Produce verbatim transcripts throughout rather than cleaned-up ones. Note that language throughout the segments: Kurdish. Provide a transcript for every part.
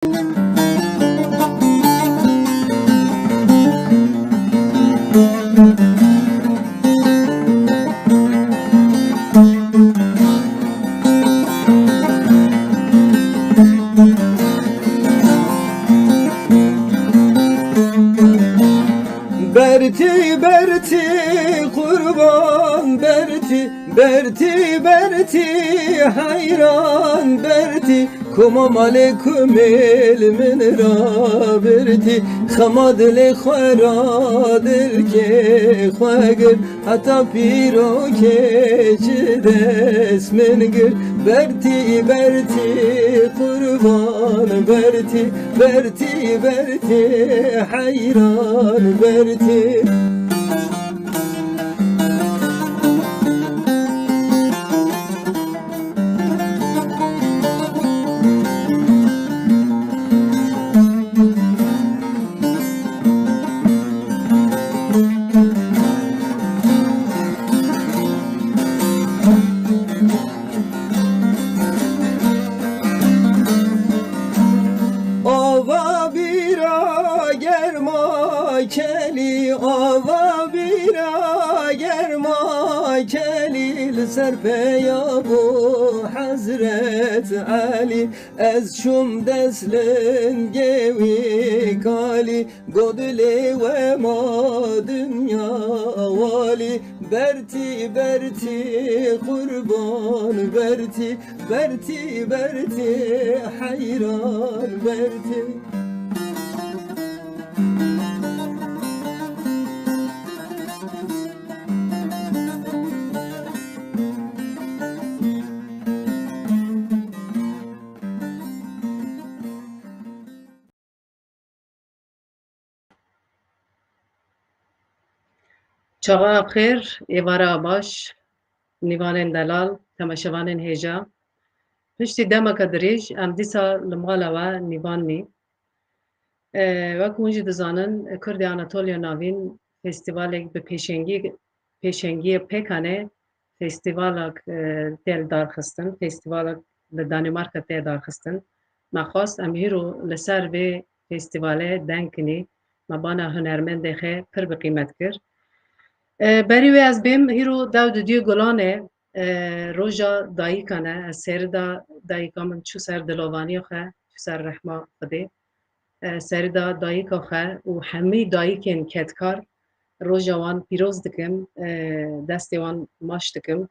Bertî, bertî, qurban, bertî, bertî, bertî, heyran, bertî, koma malê ku mêl min rabirtî, xema dilê xwe ra dilkê xwe gir, heta pîrokê ji dest min gir. Bertî, bertî, qurban, bertî, bertî, bertî, heyran, bertî. Ava bîra germa kelî, ava bîra germa kelî, li ser peya bû Hezret Elî. Ez çûm dest lingê wî kalî, got dilê we ma dinya walî. Bertî, bertî, qurban, bertî, bertî, bertî, heyran, bertî. Çaxa xêr, êvara baş, nîvanên delal, temaşevanên hêja. Piştî demeke dirêj, em dîsa li mala we nîvan nî. E, wek hûn jî dizanin, Kurdê Anatoliya Navîn festîvalek bi pêşengî-, pêşengiyê pêkanê festîvalek, e, tê li dar xistin, festîvalek li Danîmarka tê dar xistin. Me xwest em hîro li ser vê festîvalê deng kinî, me bana hunermendê xwe pir bi qîmet kir. E, berî wê ez bêm hîro dew di duyê gulanê, e, roja dayikan e, ez serida dayika min çû ser dilovaniya xwe, çû ser rehma Xwedê. E, serida dayika xwe û hemî dayikên kedkar roja wan pîroz dikim, e, destê wan maç dikim.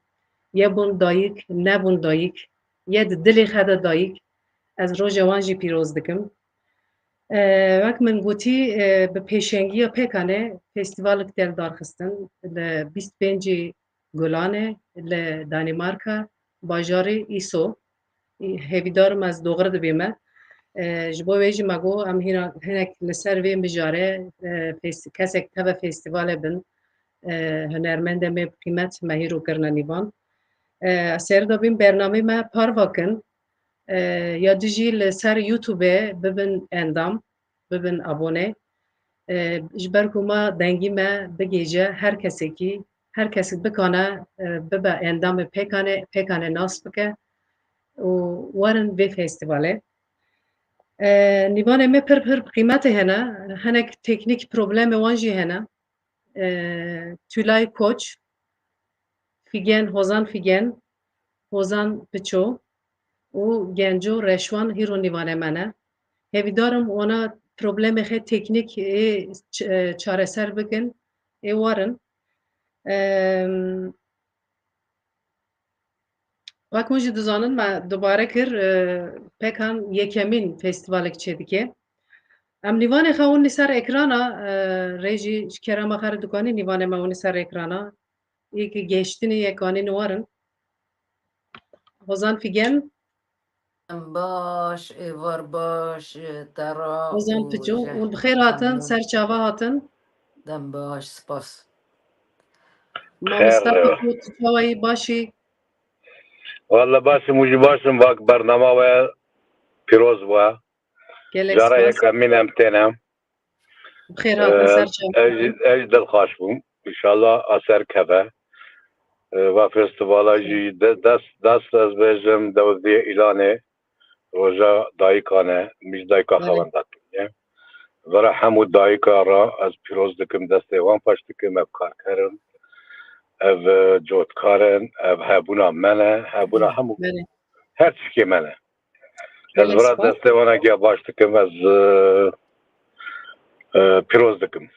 Ye bûn dayik, nebûn dayik, ye di dilê xwe de dayik, ez roja wan jî pîroz dikim. E, wek min gotî, e, bi pêşengiya pêkanê festîvalek tê li dar xistin li bîst pêncî Gulanê li Danîmarka, bajarê Îso. Hêvîdar im ez doxir dibîme. E, ji bo wê jî me got, em hîna hinek li ser vê mijarê, e, fes-, kesek teve festîvalê bin, e, hunermendê me bi qîmet me hîro kirine nîvan. E, serida bîn bernamê me parva kin, e, ya dî jî li ser YouTube bibin endam, bibin abone. E, ji ber ku ma dengî me bigêje her kesekî, her kesek bikane, e, bibe endamê pêkanê, pêkanê nas bike û werin vê festîvalê. E, nîvanê me pir pir bi qîmetê hene, hinek teknîk problemê wan jî hene. E, Tülay Koç, Figen, Hozan Figen, Hozan Piço û Genco Reşwan hîro nîvanê me ne. Hêvîdar im wana problemê xwe teknîk ê ç-, e, çareser bikin, ê werin. Em, Wek hûn jî dizanin, me dubare kir, e, pekan yekemîn festîvalek çêdike. Em nîvanê xwe hûn li ser ekrana, e, rê jî ji kerema xwe re dikanî nîvanê me hûn li ser ekrana. Yek geştinî yek anîn werin. Hozan Figen. Dem baş, êvar baş, e, te ra Hozan û Piço, je-, hûn bi xêr hatin, Dem baş. Ser çava hatin. Dem baş, spas. Mamosta Xêr, Piço, tu çawa yî, baş î? Walla baş im, hûn jî baş in, vak bernama we pîroz bû. Gelek Cara spas. Yekemîn em têne. Bi xêr hatin, Ee, ser çava ez jî, hatin. Ez jî dilxweş bûm. Înşallah a ser keve. Ee, va festivala jî de-, dest, dest ez bêjim dewiziyê Îlanê. roja dayikan e, min jî dayika xwe wenda kiriye. Vera hemû dayika re ez pîroz dikim, destê wan paş dikim, ev karker in, ev, e, cotkar in, ev hebûna me ne, hebûna hemû her tişkê me ne. Ez vera destê wan egiya baş dikim, ez, e, e, pîroz dikim.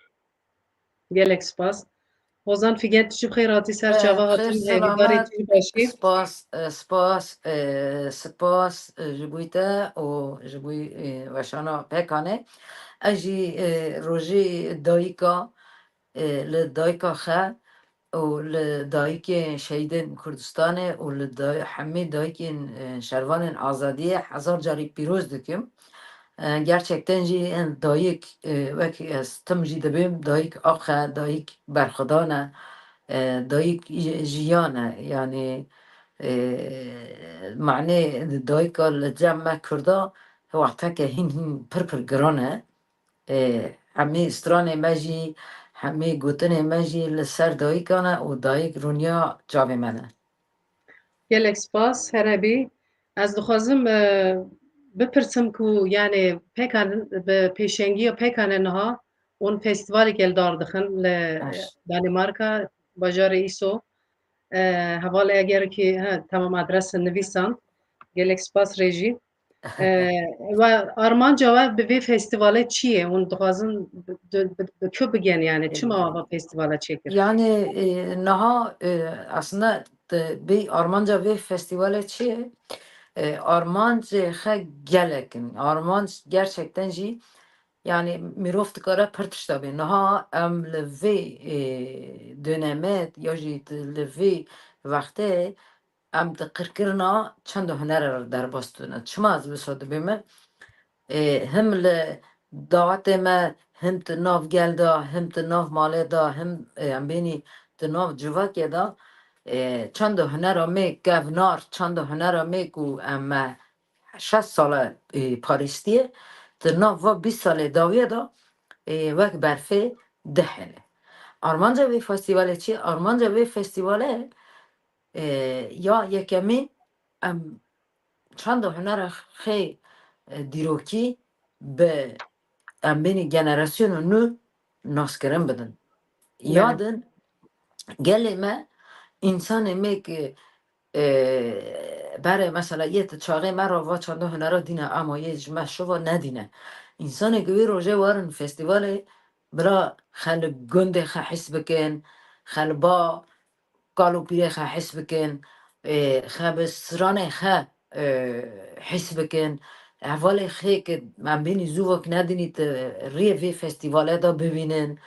Gelek spas. Hozan Figen, tu jî bi xêr hatî ser çava hatin. Hêvîdarê tu jî başî. Spas, e, spas, e, spas, e, ji bo te û ji bo, e, weşana Pekanê. Ez jî, e, rojê dayika, e, li dayika xe û li dayikên şehîdên Kurdistanê û li day-, hemî dayikên, e, şervanên azadiyê hezar carî pîroz dikim. E, gerçekten jî, e, dayik, e, wek ez tim jî dibêm, dayik ax e, dayik berxwedan e, e, dayik ji-, jiyan e. Yanî, e, manê dayika li cem me Kurda wexteke hîn hîn pir pir giran e. E, hemî stranê me jî, hemî gotinê me jî li ser dayikan e û dayik rûniya çavê me ne. Gelek spas, here bî. Ez dixwazim, e, bipirsim ku, yani, Pekan, bi pêşengiya Pekan e niha, hûn festîvaleke li dar dixin li Danimarka, bajarê Îso. E, hevalê eger ki, ha, tamam, adres nivîsand. Gelek spas rêjî. E, we armanca we bi vê festîvalê çi ye? Hûn dixwazin bi, bi, bi, bi ku bigên, yani, çima ava festîvala çêkir? Yani, e, niha, e, aslında te-, bê armanca vê festîvalê çi ye? E, armancê xe gelek in. Armanc gerçekten jî, yani, mirov dikare pir tişta bê. Niha em li vê, e, dönemê ya jî li vê wextê em di qirkirina çend hunere re derbas dibin. Çima ez wisa dibême? E, him li dawetê me, him di nav gel de, him di nav malê de, him, e, em bênî di nav civakê de, e, çend hunera me kevnar, çend hunera me ku em me şeş sale, e, parêstiye, di nav va bîst salê dawiye de, e, wek berfê dihêle. Armanca vê festîvalê çi? Armanca vê festîvalê, e, ya yekemîn em çanda hunera xê, e, dîrokî bi em bênî generasyona nû naskirin bidin. Belê. Ya din gelê me, însanê me ki, e, berê mesela yê ti çaxê me re va çanda hunera dîne, ama yê ji me şiva nedîne. Însanê ki wê rojê werin festîvalê, bira xe li gundê xe his bikin, xe li ba kal û pîrê xe his bikin, e, xe bi stranê xe, e, his bikin. Hevalê xê ki em bînî zû vak nedinî ti riyê vê festîvalê de bibînin.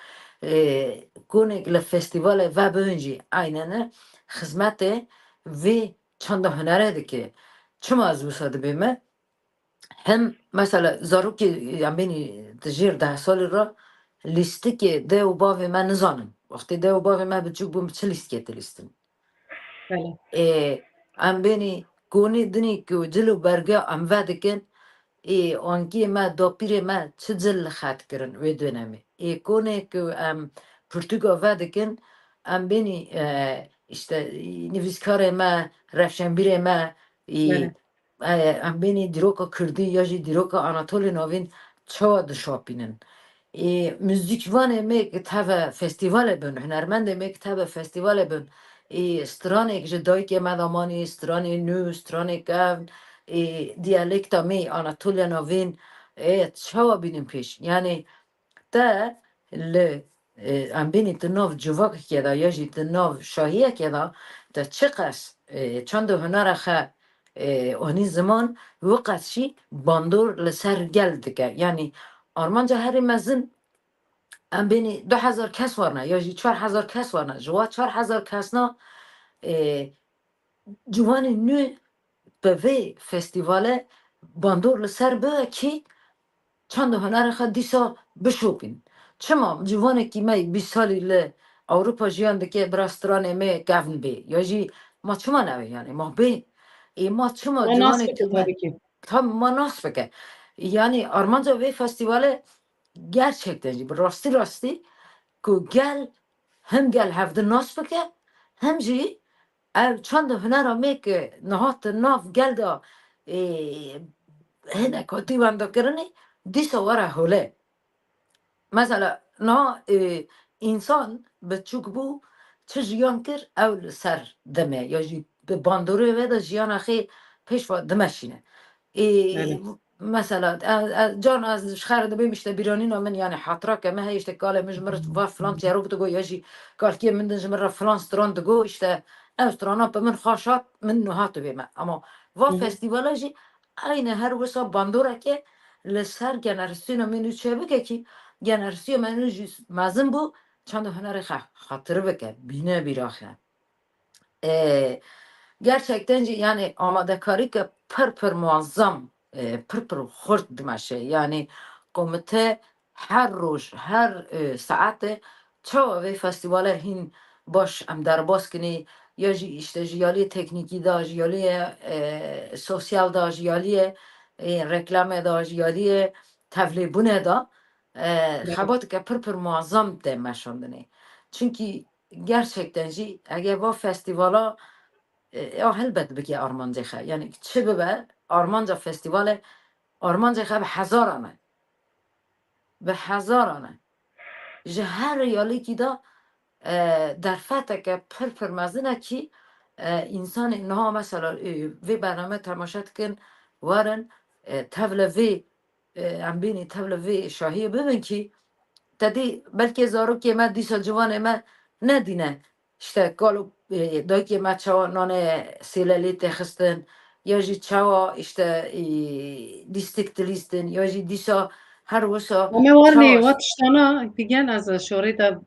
E, konek li festîvalê vebin jî eynene xizmetê vê çanda hunerê dike. Çima ez wisa dibême? Hem mesela zarokê, em bênî di jêr deh salî re lîstikê dê û bavê me nizanin. Wextê dê û bavê me biçûk bûn, bi çi lîstikê dilîstin? Belê. Ê, em bênî konê dinê ku cil û berge em vedikin, ê, ankiyê me, dapîrê me çi cil li xet kirin wê dönemê. Ê, konê ku em pirtûka vedikin, em bênî, e, işte, nivîskarê me, rewşenbîrê me, ê, Belê. e, em bênî dîroka Kurdî ya jî dîroka Anatolya Navîn çawa dişopînin. Ê, muzîkvanê me ki teve festîvalê bin, hunermendê me ki teve festîvalê bin, ê, stranek ji dayikê me de manî, stranê nû, stranê kevn, ê, diyalekta me Anatolya Navîn, ê, çawa bînin pêş? Yani, te li, e, em bînî tu nav civakekê de ya jî tu nav şahiyekê de, te çiqas, e, çand û hunera xe, e, anî ziman, wiqas jî bandor li ser gel dike. Yanî armanca herî mezin em bênî du hezar kes warne ya jî çar hezar kes warne. Ji wa çar hezar kesna, e, ciwanê nû bi vê festîvale bandor li ser bibe kî çand û hunera xwe dîsa bişopîn. Çima ciwanekî me bîst salî li Ewropa jiyan dike, bira stranê me kevn bê? Ya jî ma çima nebe, yani ma bê? Ê, ma çima Ma nas ciwanekî bike me tabii ki. Tam ma nas bike. Yani armanca vê festîvale gerçekten jî bi rastî rastî ku gel hem gel hevdi nas bike, hem jî ev çand û hunera me ki niha di nav gel de, ê, hinek hatî wendakirinê, dîsa were hole. Mesela, na, e, însan biçûk bû, çi jiyan kir, ew li ser dime, ya jî bi bandorê ve de jiyana xê pêş ve dimeşîne. Ê, Belê. Mesela, e, e, can ez ji xêr dibêm, işte, bîranîna min, yani, hatira ke me heye, işte, kalê min ji min re va filan çîrok digo, ya jî kalkiyê min din ji min re filan stran digo, işte, ev strana bi min xweş hat, min niha tu vê me. Ama va Hı hı. festîvala jî aynı her wisa bandoreke li ser generasyona me nû çêbike kî generasyona me nû jî mezin bû, çanda hunerê xwe xatir bike, bîne bîra xwe. E, gerçekten jî, yani, amadekarî ke pir pir muazzam, e, pir pir xurt dimeşe. Yani, komite her roj, her, e, saete çawa vê festivale hîn baş em derbas kinî, ya jî, işte, ji aliyê teknîkî de, ji aliyê, e, sosyal de, ji aliyê, e, reklamê de, ji aliyê tevlêbûnê de, e, Evet. xebateke pir pir muazzam tê meşandinê. Çimkî gerçekten jî eger va festîvala, e, ya helbet bike armancê xwe. Yani çi bibe, armanca festîvale, armancê xwe bi hezaran e. Bi hezaran e. Ji her yalîkî de, e, derfeteke pir pir mezin e kî, e, însanê niha mesela, e, vê bername temaşe dikin, werin, e, tevle vê, e, em bînî tevle vê şahiyê bibin kî, te dî belkê zarokê me dîsa ciwanê me nedîne. İşte kalo, e, dayikê me çawa nanê sêlelê tê xistin, ya jî çawa, işte, e, dîstik dilîstin, ya jî dîsa her wisa Em ê warnê çawa wa tiştana Figen, ez şorê te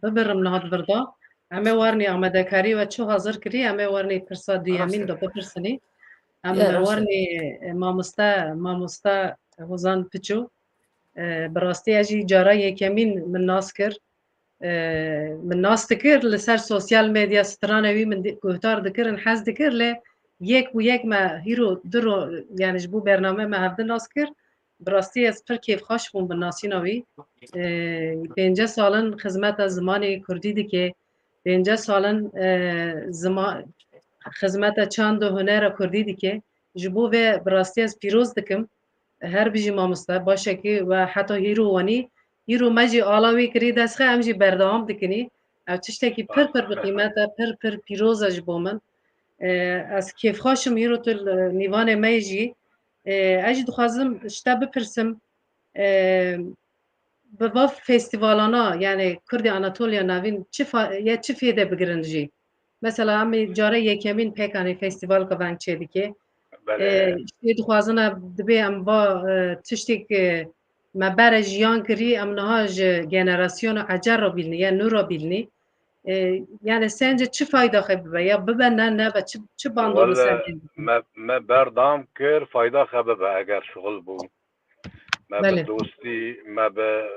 bibirim niha di vir de. Em ê warnê amadekarî we çi hazir kirî, em ê warnê pirsa duyemîn Rast e. de bipirsinî. Em Ya, rast e. warnê, e, mamoste, mamoste Hozan Piço, e, bi rastî ez jî cara yekemîn min nas kir. E, min nas dikir, li ser sosyal medya stranê wî min di-, guhdar dikirin, hez dikir, lê yek bû yek me hîro du ro, yani ji bo bername me hevdi nas kir. Bi rastî ez pir kêfxweş bûm bi nasîna wî. E, pêncî sal in xizmeta zimanê kurdî dike. Pêncî sal in, e, zima-, xizmeta çand û hunera kurdî dike. Ji bo vê bi rastî ez pîroz dikim. Her bijî mamoste, başekî we heta hîro wanî. Hîro me jî ala wî kirî dest xwe, em jî berdewam dikinî. Ev tiştekî pir pir bi qîmet e, pir pir pîroz e ji bo min. E, ez kêfxweş im hîro tu li nîvanê me yî jî. E, ez jî dixwazim ji te bipirsim, e, bi va festîvalana, yani Kurdê Anatoliya Navîn çi fa-, ya çi fêde bigirin jî? Mesela em ê cara yekemîn pêkanê festîvalka veng çêdike. Belê. E, jê dixwazin e, dibê em va, e, tiştêk, e, me bere jiyan kirî, em niha ji generasyona ecer re bîlnî, ya nû re bîlnî. E, yani sence çi fayda xwe bibe? Ya bibe ne nebe, çi, çi bandor li ser Wele, me, me berdam kir, fayda xwe bibe eger şixul bû. Me bi Belê. dostî, me bi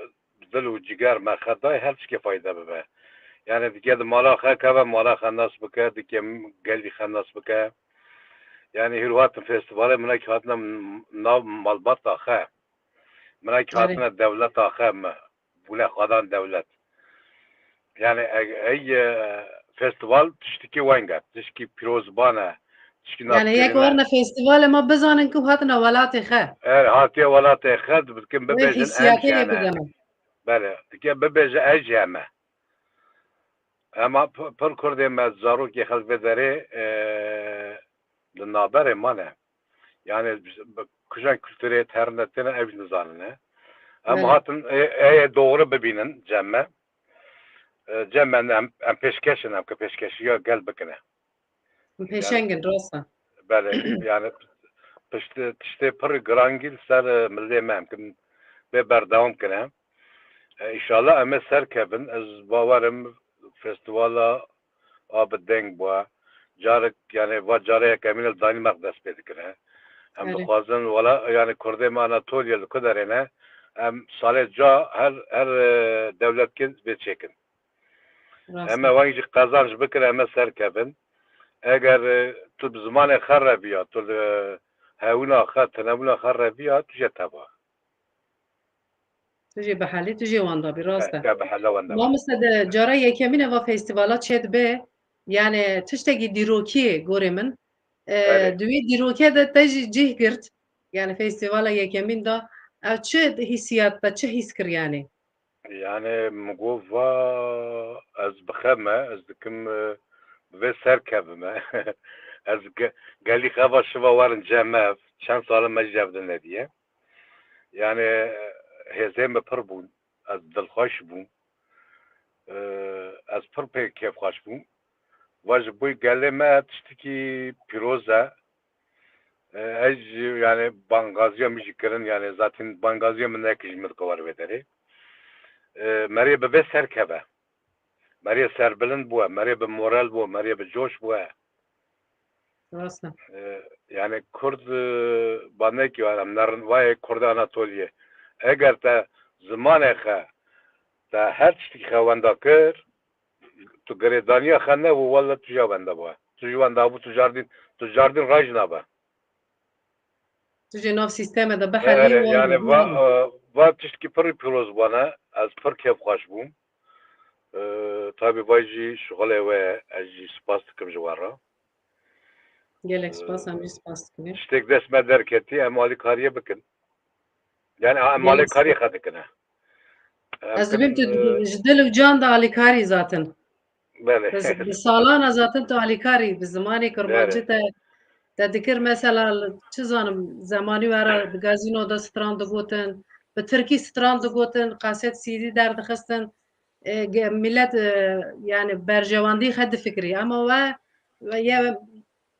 dil û ciger me xwe dayê, her tişkê fayde bibe. Yani dike di mala xwe keve, mala xwe nas bike, dike gelî xwe nas bike. Yani hîro hatin festîvalê, minekî hatine nav malbata xwe. Minekî Belê. hatine dewleta xwe me. Bûne xwedan dewlet. Yani eg-, ey, e, festîval tiştikî weng e, tiştikî pîrozban e, tiştikî Yani yek naskirîn e. warne festîvalê me bizanin ku hatine welatê xwe. Er hatiye welatê xwe, dikin Wê bibêjin em hîsiyatê jî lê heme. bideme. Belê, dike bibêje ez jî heme. Ema p-, pir kurdê me, zarokê xelk vê derê, e, li naberê mane. Yani bi-, kujan kulturê terine têne ev jî nizanin e. Em Belê. hatin ê, ê doğru bibînin cem me. E, cem me em, em pêşkeş in, em ke pêşkeşiya gel bikine. Em Yani pêşeng in, rast e. Belê, yani piştê, tiştê pir girangî li ser, e, milê me em kin bê berdewam kine. E, înşallah em ê serkevin. Ez bawerim festîvala a bi deng bû. Carek, yani va carê yekemîn li Danîmark dest pê dikine. Em Erê. dixwazin wela, yani kurdê me Anatoliya li ku derê ne, em salê ca her, her, e, dewletkê vê çêkin. Rast Em e. ê weng jî qezanc bikin, em ê serkevin. Eger, e, tu bi zimanê xwe reviya, tu li hewina xwe, tinewina xwe reviya, tu jê teva. Tu jê bihelî, tu jê wenda bî, rast e. Te bihela wenda bî. Mamoste de cara yekemîn e va festîvala çêdibe, yani tiştekî dîrokî gorê min. E, Belê. di wî dîrokê de te jî cih girt. Yani festîvala yekemîn de ew çi hîsiyat te, çi hîs kir yani? Yani min got va ez bi xe me, ez dikim, e, bi vê ser kevime. Ez ge-, gelî xeva şiva werin cem ev, çend sal e me jî ev din nediye. Yani, e, hêzê min pir bûn, ez dilxweş bûm. E, ez pir pê kêfxweş bûm. Va ji bo gelê me tiştekî pîroz e. E, ez jî, yani, bangaziya min jî kirin, yani, zaten bangaziya min neke ji min dikewar vê derê. E, merê bi vê serkeve. Merê serbilind bûye, merê bi moral bûye, merê bi coş bûye. Rast e. E, yani, Kurd, e, banekî, em nerin vayê Kurdê Anatoliyê. Eger te zimanê xe, te her tiştekî xe wenda kir, tu girêdaniya xe nebû, wele tu jî wenda bû. Tu jî wenda bû, tu cardîn, tu cardîn raj nabe. Tu jî nav sîsteme de biherî, Here, yani va, e, va tiştkî pirî pîroz bana, ez pir kêfxweş bûm. E, tabî va jî şixulê we, ez jî spas dikim ji we re. Gelek spas, em jî spas dikin. Tiştek dest me derketî, em alîkariyê bikin. Yani em alîkariyê xwe dikine. Em Ez dibêm tu kirin, e, ji dil û can de alîkarî zaten. Belê. Bi, bi salana zaten tu alîkarî, bi zimanê kurmancî te, te dikir, mesela, li, çi zanim, zemanî we re di gazîno de stran digotin, bi tirkî stran digotin, kaset C D derdixistin, e, ge-, milet, e, yani berjewendî xe difikirî. Ama we, we ye,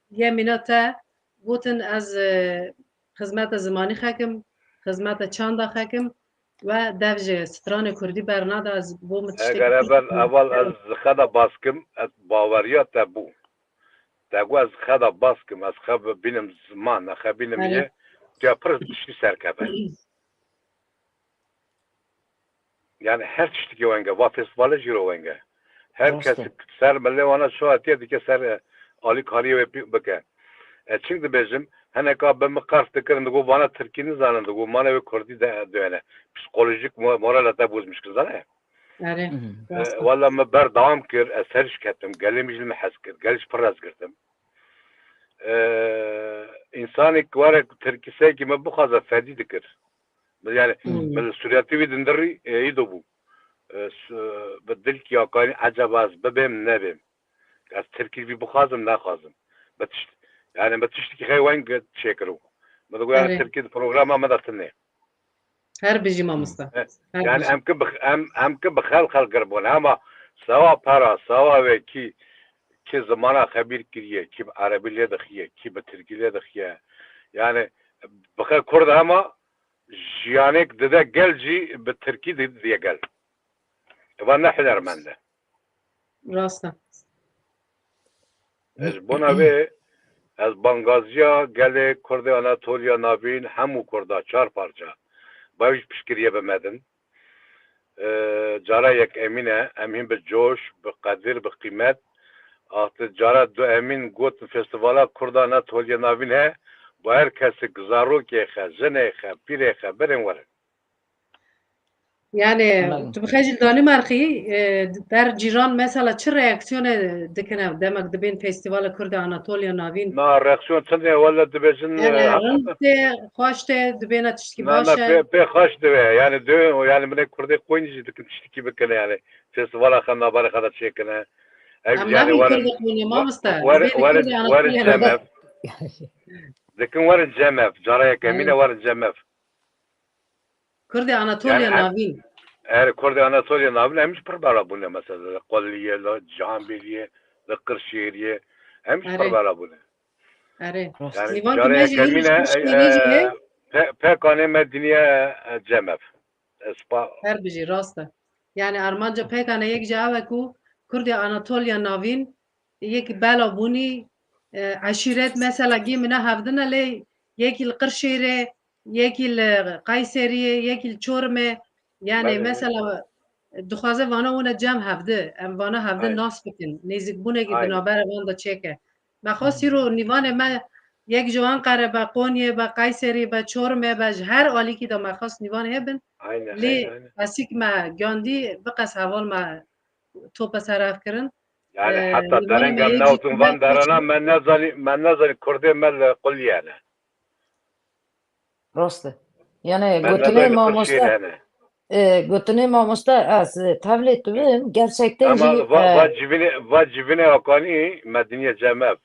ye mîna te gotin ez, e, xizmeta zimanî xekim, xizmeta çanda xekim we dev ji stranê kurdî bernade, ez bo min tiştekî Eger evel, eval ez xeda baskim, ez baweriya te bû. Te got ez xeda baskim, ez xe bînim ziman, ez xe bînim Erê. ye, tu ya pir tiştî serkeve. Yani her tiştekî wenge, va festîvalê jî ro wenge. Her Rast e. kes ser milê wana çi hatiye dike ser, e, alîkariyê wê bi-, bike. E, çing dibêjim, hineka bi min qers dikirin, digo vana tirkî nizanin, digo mane wê kurdî de, diyene. Psikolojik mo-, morala te bozmiş kir, zane? Erê, E, rast e. walla min berdewam kir, ez serîş ketim, gelê min jî li min hez kir, gelê jî pir ez girtim. E, însanê ki were tirkî seyekî min bixwaze fedî dikir. Yani, Hmm. min li Sûriyetî wî dindirî, e, îdo bû. E, s-, bi dilkî ya kanî eceba ez bibêm, nebêm. Ez tirkî vî bixwazim, nexwazim. Bi tişt-, yani, bi tiştekî xey weng çêkiro. Min digot, yani, Erê. tirkî di programa min de tune. Her bijî mamoste. E, Her yani, bijî. em ki bi, em, em ki bi xel xelkir bûne, ama sawa pera, sawa wê kî, kî zimana xebîr kiriye, kî bi erebî lê dixiye, kî bi tirkî lê dixiye. Yani, bi xel kurd ama jiyanek dide gel jî bi tirkî di-, diye gel. Eva ne hunermend e. Rast e. Ez bona vê, ez bangaziya gelê Kurdê Anatoliya Navîn hemû Kurda çar parça. Baş pişkiriye bi me din. E, cara yek emîn e, em hîn bi coş, bi qedir, bi qîmet. Axti cara du emîn got festivala Kurda Anatoliya Navîn he, bo her kesik zarokê xe, jinê xe, pîrê xe, birin werin. Yani, Hemen. tu bixê ji Danimarkî, e, der cîran mesela çi reaksiyonê dikine demek dibên Festîvala Kurdê Anatoliya Navîn? Na, reaksiyon tune, wele dibêjin, Yani, e, rind tê, xweş tê, dibêne tiştekî Na, baş na, e? pê, pê xweş dibe. Yani, dibê, yani, binê Kurdê Qoynî jî dikin tiştekî bikine, yani. Festîvala xe navberê xe de çêkine. Ev Em yani nabîn werin, Kurdê Qoynî, we-, mamoste. werin, Dibêne werin, Kurdê werin Anatoliya Navîn. Cemev. Dikin werin Cemev. Cara yekemîn e werin Cemev. Kurdê Anatoliya Yani, em, Navîn. Er Kurdê Anatoliya Navîn em jî pir bela bûne, mesela, li Quliyê, li Cihanbêliyê, li Qirşêriyê, em jî pir Erê. bela bûne. Erê. Rast. Yani, Nîvan cara ki me jî yekemîn e, e, Qirşêriyê jî e, ye. pe-, pekanê me diniye, e, Cemev. E, spa- Her bijî, rast e. Yani, armanca pekane yek ji ew e ku Kurdê Anatoliya Navîn yek bela bûnî, e, eşîret mesela gê min e hevdin e, lê yekî li Qirşêrê, yekî li Qayseriyê, yekî li Çorumê. Yani Belê. mesela dixwaze vana wana cem hevdi. Em vana hevdi Aynen. nas bikin. Nêzîkbûnekî di Aynen. navbera van de çêke. Me xwest Hmm. îro nîvanê me yek ji Anqere be, Qonyê be, Qayserî be, Çorumê be, ji her alîkî de me xwest nîvan hêbin. Aynen, Lê aynen, aynen. kesîk me gandî biqes heval me tope ser ev kirin. Yani Ee, heta nîvanê dereng me em yek jî newtin van derana, me nezanî, me nezanî Kurdê me li Quliyê ne. Rast e. Yani gotinê mamoste, e, gotinê mamoste ez, e, tevlê tu bim, gerçekten jî, va, e, va civine, va civine Hakanî Mediniye Cemev.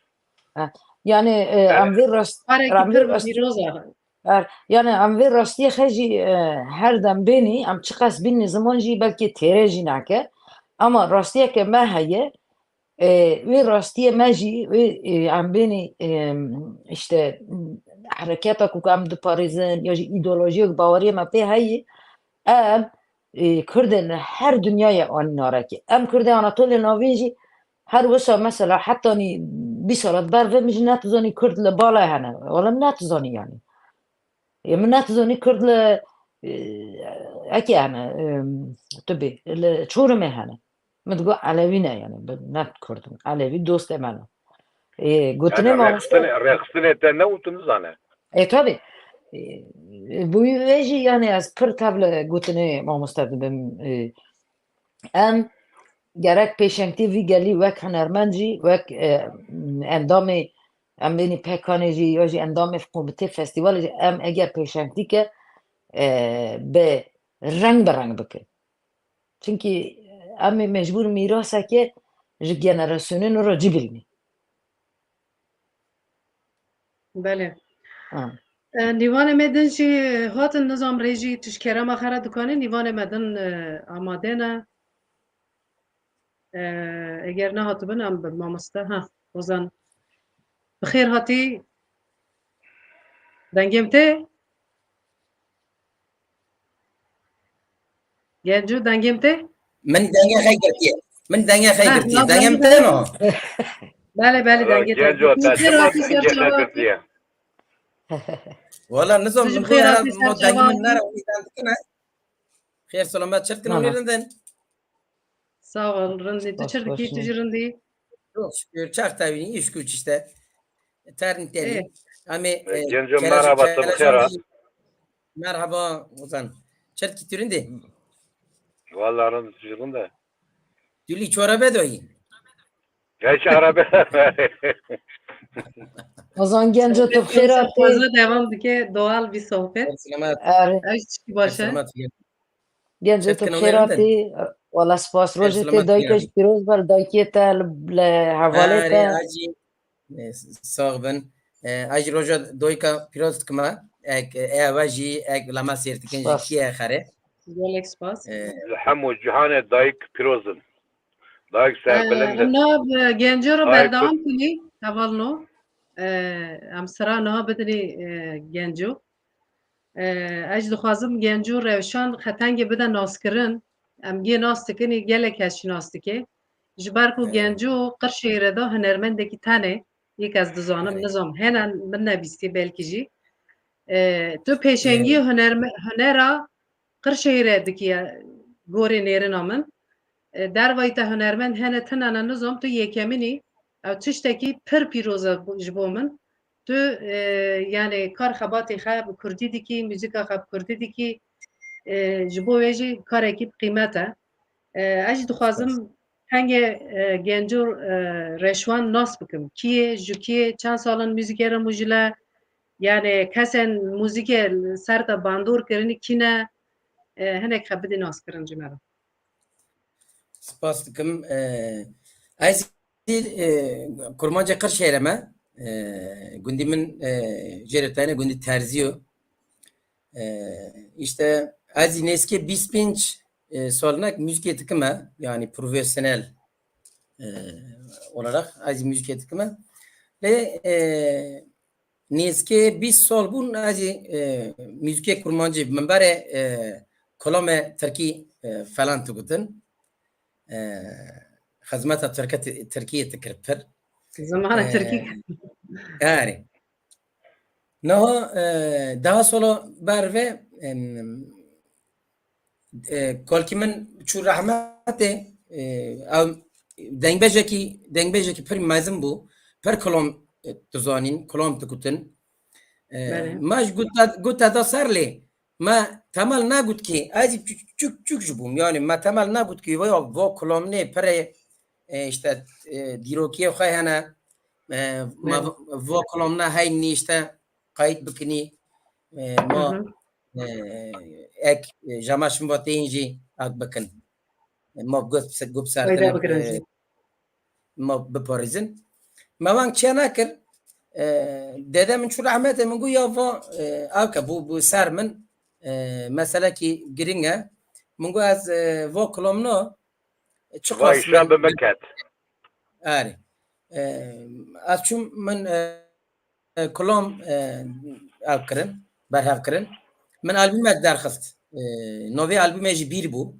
Ha, yani, e, em vê rast, em vê rast, er, yani em vê rastiyê xwe jî, e, her dem bênî, em çiqas bînî ziman jî belkî têre jî nake. Ama rastiyeke me heye, e, wê rastiyê me jî, wê, e, em bênî, e, işte, hereketa ku em diparêzin, ya jî îdeolojiyek baweriyê me pê heyî, em, e, Kurdên li her dinyayê anî narekê. Em Kurdê Anatolya Navîn jî her wisa mesela hetanî bîst sala di ber vê min jî netizanî Kurd li balê hene. Wala min netizanî yani. Ê, min netizanî Kurd li, e, ekê hene, e, tu bê, li Çorumê hene. Min digot Elewî ne yani, bi-, ne Kurd in. Elewî dostê me ne. Ê, gotinê mamoste rêxistinê, rêxistinê te ne û tu nizane. E, tabii. E, bu wê jî yani ez pir tev li gotinê mamoste dibim. E, em gerek pêşengtî vî gelî wek hunermend jî, wek, e, endamê, em bênî pekanê jî, ya jî endamê komitê festîvalê jî, em eger pêşengtî ke, e, bi reng bi reng bikin. Çimkî em ê mecbûr mîrasekê ji generasyonên nû re cî bilînî. Belê. Ha. E, nîvanê me din jî hatin, nizam rê jî tu ji kerema xwe re dikanî, nîvanê me din, e, amade ne. E, eger nehatibin em bi mamoste, ha, Ozan. Bi xêr hatî. Dengê min tê? Genco, dengê min tê? Min dengê xwe girtiye. Min dengê xwe girtiye. Dengê min tê no? Belê, belê, dengê te. Genco, te çima dengê te girtiye? Wala nizam, min xêr hatî ser çavan. Xêr selamet, çi dikin, hûn ê rindin? Sağ ol, rindî. Tu çi dikî, tu jî rindî? Çok şükür, çax tevînî, iş güç işte. Terin terin. Amê, e, Genco, merhaba, tu bi xêr ha. Merhaba, Ozan. Çi dikî, tu rindî? Valla rind, tu jî rind e. Tu lî çora bedoyî. Geç araba. Ozan Genco, tu bi xêr hatî. Fazla devam dike, doğal bir sohbet. Selamet. Her şey baş e. Genco, tu bi xêr hatî. Wala spas. Rojê te dayika jî pîroz be, li dayikê te, li, li hevalê te. Sağ bin. E, ez jî roja dayika pîroz dikime. Ek, e, ev jî, ek lama sêr dikin jî, kî ye xerê? Gelek spas. E, li hemû cîhanê dayik pîroz in. Dayik serbilind in. E, nav, e, Genco re berdewam kinî, hevalno. E, em sira niha bidinî, e, Genco. E, ez dixwazim Genco Rewşan xetengê bide naskirin. Em gê nas dikin, gelek kes jî nas dike. Ji ber ku Genco Qirşehîre de hunermendekî tenê, yek ez dizanim, nizam, hene min nebîstî belkî jî. E, tu pêşengiyê hunerme-, hunera Qirşehîre dikiye gorê nêrina min. E, dervayî te hunermend hene tune ne nizam, tu yekemîn î. Ew tiştekî pir pîroz e bo-, ji bo min. Tu, e, yani kar xebatê xwe bi kurdî dikî, muzîka xwe bi kurdî dikî. E, ji bo wê jî karekî bi qîmet e. E, ez jî dixwazim henge, e, Genco, e, Reşwan nas bikim. Kî ye, ji kî ye, çend sal in muzîkê re mujile? Yani kesên muzîkê li ser te bandor kirinî kî ne? E, hinek xwe bidî naskirin ji me re. Spas dikim. E, ez, e, kurmancê Qirşehîre me. E, gundî min, e, jê re tayne gundî Terzî yo. E, işte ez jî nêzîkê bîst pênc, e, salinek muzîkê dikime, yani profesyonel, e, olarak ez jî muzîkê dikime. Lê, e, nêzîkê bîst sal bûn ez jî, e, muzîkê kurmancî min berê, e, kolame tirkî, e, falan digotin. E, xizmeta tirke-, tirkiyê dikir pir. Zimana tirkî. E, erê. Niha, e, deha sala ber ve, em, e, kalkî min çû rehmetê, e, ew dengbêjekî, dengbêjekî pir mezin bû. Pir kilam, e, dizanîn, kilam digutin. E, belê. Me ji got te, got te da ser lê, me temel negot kî, ez jî çûk, çûk, çûk jî bûm. Yani me temel negot kî, va, va kilamnê pirê, e, işte, e, dîrokiyê xwe hene, e, me va kilamne heynî işte qayît bikinî. E, ma, e, ek, e, jamaşin va tên jî ak bikin. E, ma gup, gup serdine, e, ma biparêzin. Me weng çê nekir. E, dede min çû rehmetê, min got ya va, e, ake bû, bû ser min, e, meselekî giring e. Min got ez, e, va kulomno, e, çiqas min bi min ket. Erê. E, ez çûm min, e, e, kulom, e, ev kirin, berhev kirin. Min albûmek derxist. E, navê albûmê jî Bîr bû.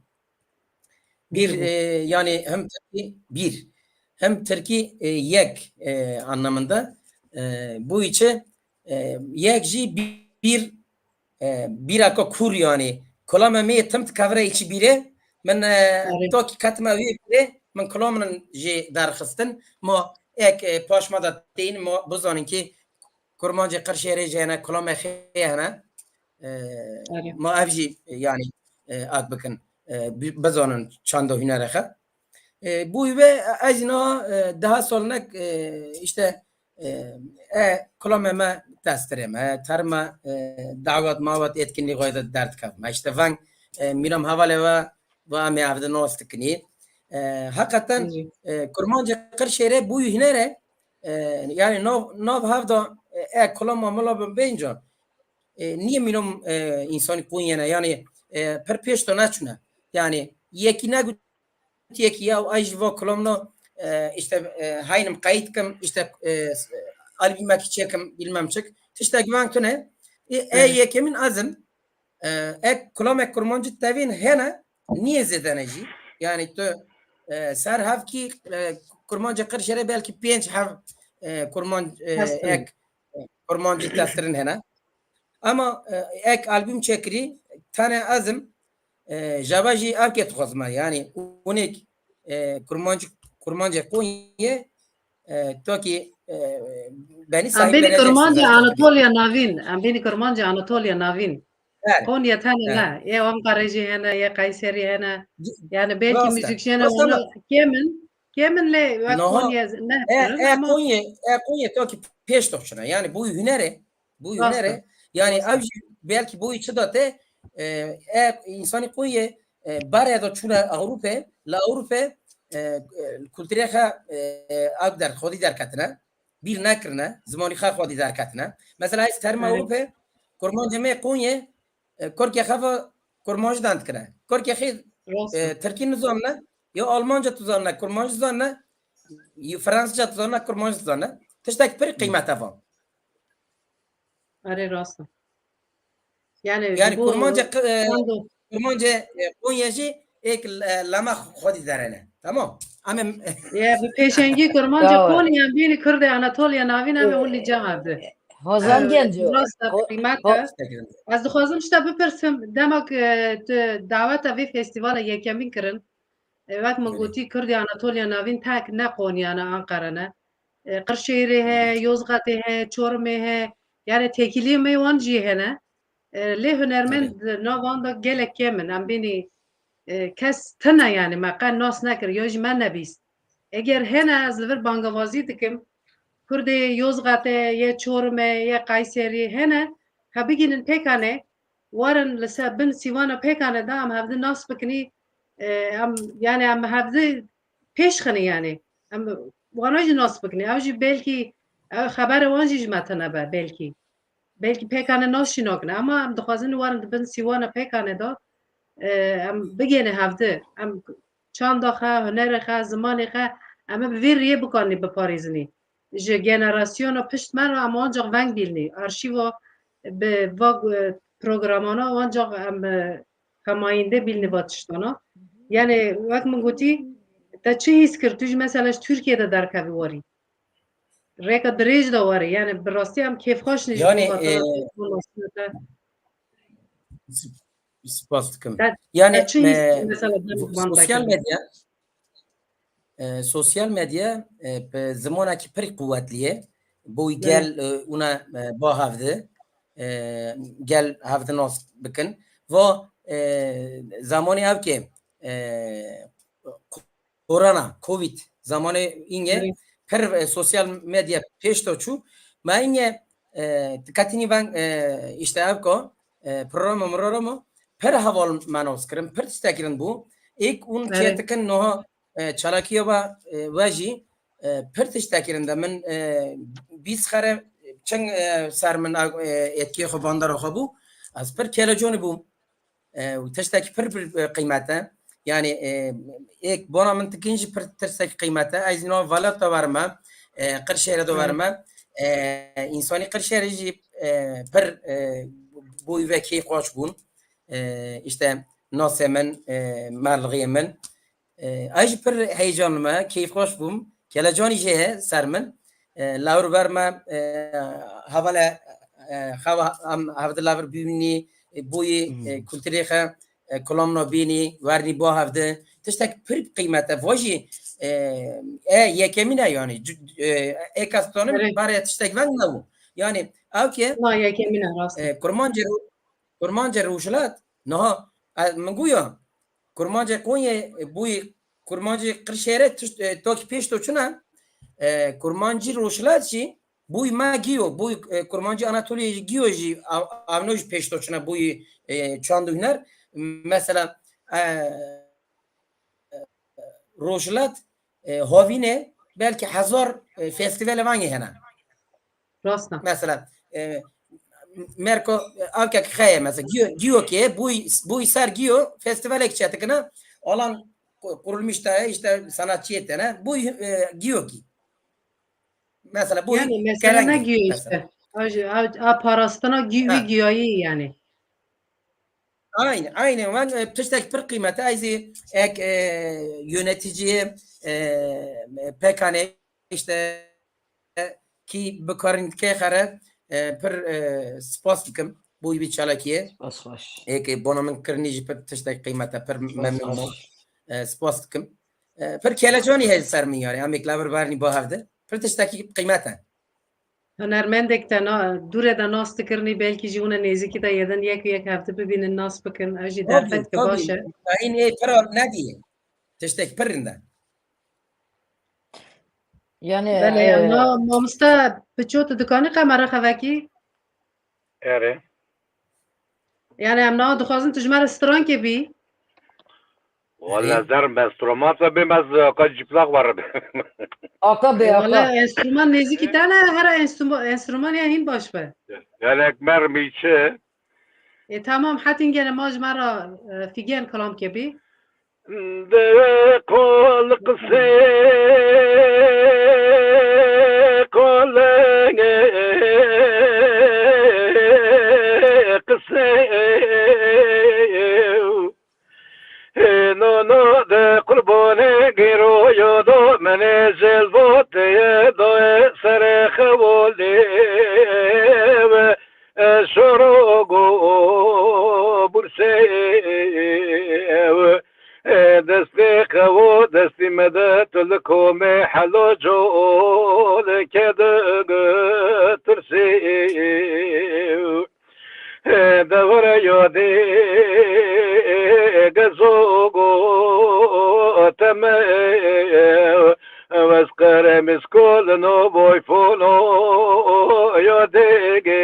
Bîr, Bîr bû. E, yani hem Tirkî Bîr, hem Tirkî, e, yek, e, anlamında. E, bu içi, e, yek jî bîr, e, bîraka kûr yani. Kulame me tim dikevire içi bîrê. Min, e, Erê. Tokî ketime wê bîrê, min kulaminin jî derxistin. Ma ek, e, paşma da tên ma bizanin ki Kurmancê Qirşêrê jî hene, kulame xê hene. E, Erê. Ma ev jî, e, yani, e, ak bikin, e, bi-, bizanin çanda hünere xe. E, bu ve ez na, e, daha solnek, e, işte, e, e, kulame me testirê me, terme, e, davet mavet etkinliği koyda dert kevme. İşte veng, e, miram havale ve, ve me evde nastikini. E, hakikaten, Hı hı. E, Kurmancê Qirşêrê bu hünere, e, yani nav, nav hevda, e, e, kulama mala bin benca. E, niye minom, e, insanî Qonyene, yani, e, per pêş de neçûne. Yani, yekî negot, yekî ya, ay ji va kulomno, e, işte, e, haynim kayıt kim, işte, e, albümekî çekim, bilmem çik. Tiştek van tune. E, e, Evet. Yekemin azim, e, ek kulomek kurmancî tevîn hene, niye zêdene jî. Yani, tu, e, ser hevkî, e, Kurmancê Qirşêrê belkî pênc hev, e, kurmanc, e, Hestin. Ek, e, kurmancî testirin hene. Ama, e, ek albüm çekirî, tane ez im, e, java jî ev ke dixwazim, yani, unik, e, kurmancî, kurmancê Qonyê, e, to ki, e, benî Em sahîb bênî benê kurmancê Anatoliya Navîn, em bênî kurmancê Anatoliya Navîn. Evet. Konya tane Evet. Ne. Yê Ankarê jî hene, yê Kayseri hene. Yani belki müzikjene onu kemin, kemin le ve Konya ne. E, e, ama Konya, e, Konya to ki pêş doçuna. Yani bu hünere, bu hünere, yani ev belki bu içi da te, e, e, insanî Konya, e, bare da çuna Avrupa, la Avrupa, e, e, kulturê xe, e, ev der, xwedî derketine. Bîr nekirine, zimanî xwe xwedî derketine. Mesela ez terma Ewropê, kurmancê me Konyê, e, kurkê xwe ve kurmanc dan dikine. Kurkê xê, e, tirkî nizanine, ya almanca tu zanine, kurmanc zanine, ya fransızca tu zanine, kurmanc zanine. Tiştek pir qîmet e van. Erê rast e. Yani, yani bu kurmancê, e, kurmancê, e, Konya jî êk, e, lema xwedî derene. Tamam. Ama ya, bi pêşengî kurmancê Konya, bînî Kurdê Anatoliya Navîn, em û li cihad. Hozan Genco. Rast e, qîmet e. Ez dixwazim işte bipirsim, dema ku, e, tu daweta vê festîvala yekemîn kirin, e, wek min gotî, Kurdê Anatoliya Navîn tek ne Konya ne Ankara ne. E, Qirşêrê he, Yozgatê he, Çorumê he. Yani têkiliyê me wan jî hene. E, lê hunermend di nav wan de gelek kêm in. Em bênî, e, kes tune yani me qe nas nekir, ya jî me nebîst. Eger hene, ez li vir bangavazî dikim. Kurdê Yozgatê, yê Çorumê, yê Kayserî hene, he bigînin pêkanê, warin li ser bin sîwana pêkanê de em hevdi nas bikinî, e, em, yani em hevdi pêş xinî yani. Em wana jî nas bikinî. Ew jî belkî, ew xebere wan jî ji me tune be belkî. Belkî pêkanê nas jî nakine. Ama em dixwazin warin di bin sîwana pêkanê de, e, em bigêne hevdi. Em çanda xwe, hunerê xwe, zimanê xwe, em ê bi vê riyê bikanî biparêzinî. Ji generasyona pişt me re em ancak veng bîlnî. Arşîva bi va, e, programana ancak em, e, xemayînde bîlnî va tiştana. Yani wek min gotî, te çi hîs kir? Tu jî mesela ji Tirkiye de derkevî warî. Rêka dirêj de warî. Yani bi rastî em kêfxweş ne ji Yani, bo e, te. Sp-, spas dikim. Te, Yani, te çi hîs e, mesela sosyal medya, e, sosyal medya, e, bi zimanekî pir quwetlî ye. Bo gel, e, una, e, ba hevdi, e, gel hevdi nas bikin. Va, e, zamanê ev ke, e, korona, covid zamanê inge pir, e, sosyal medya pêş de çû. Ma inge, e, diqetinî ben, e, işte ev ko, e, programa miroramo, pir heval me nas kirin, pir tiştek kirin bû. Êk hûn Evet. çêtikin niha, e, çalakiya ve, e, we jî, e, pir tiştek kirin de min, e, bîst xere çing, e, ser min, e, etkê xwe bandera xwe bû. Ez pir keleconî bûm. E, û tiştekî pir, pir, e, qîmet e. Yani, e, êk bona min tikin jî pir tiştekî qîmet e. Ez nava velat de werime, e, Qirşêre de Evet. werime. E, însanî Qirşêre jî, e, pir, e, boy ve keyfxweş bûn. E, işte nasê min, e, merlixiyê min. E, ez jî pir heyecanlı me, keyfxweş bûm. Kelecanî jê ye ser min. E, lawir ver me, e, hevala, e, xewa em hevdi lawir bibînî, e, boyî, Hmm. e, kulturê xe, e, kulamna bînî, wernî bo hevdi. Tiştek pir qîmet e. Vajî, e, e, yekemîn e yani. Cu-, e, ê kes tonim Evet. barê tiştek veng nebû. Yani, ew ke, Na yekemîn e, rast e. e, Kurmancê Ro-, Kurmancê Rojhilat, niha, e, min guya, Kurmancê Konyê, e, boyî Kurmancê Qirşêre tişt, e, tokî pêş to çi ne? E, Kurmancî Rojhilat jî bûyî me giyo, bûyî, e, Kurmancî Anatoliyê jî giyo jî av-, avno jî pêş to çi ne bûyî, e, çand û huner. Mesela, e, Rojhilat, e, Hovînê belkî hezar, e, festîvalê vengê hene. Rast e. Mesela, e, Merko, e, Akek Xeye mesela, Giyo, Giyo ki, bûy, bûy ser Giyo, festivalek çetikine, alan ku-, kurulmuş da, işte, sanatçı yetene, bûy, e, Giyo ki. Mesela, bûy Yani, mesela kerengî, ne Giyo mesela. işte? A, a, a parastina Giyo, Ha. Giyoyî yani. Aynı, aynı. Ben, e, tiştek pir qîmete, ez ê ek, e, yönetici, e, P K N, işte, kî bi karîn dike xere, e, pir, e, spas dikim bo wî çalakiyê. Spas xweş. Ê ke bona min kirinî jî pir tiştek qîmete, pir Spas memnun xweş. bûm. E, spas dikim. E, pir kelecanî heye ser min yani. Em ê laver bernî bo hevdi. Pir tiştekî qîmete. Hunermendek te na, dûre de nas dikirinî, belkî jî hûn ê nêzîkî de yedin yek û yek hevdi bibînin, nas bikin. Ew jî Tabii, derfetke tabii. baş e. Tayin ê pir nedî. Tiştek pir rind e. Yani, Belê, e, em na mamoste Piço, tu dikanî qemera xevekî? Erê. Yani, em na dixwazin tu ji me re strankê bî. Wala Erê. Zer me stromata bê, me z-, ka ciplak were be. Aka be, E, aka. Wala enstrûman nêzîkî te ne, here enstrûma-, enstrûman ya hîn baş be. Yani, ek mer mi çi? E, tamam, hetin gene ma ji me re, e, fîgen kilam ke bî. De kol qisê, kol qisê. No, no, de qurbanê gêroyo do menê zilvotê do serê xevolê ve. Şorogo bursê destê xewo destî mede tu li komê helo col kede tirsê devre yadê gezogo teme Wez qerem iz kol no boy fono yo dege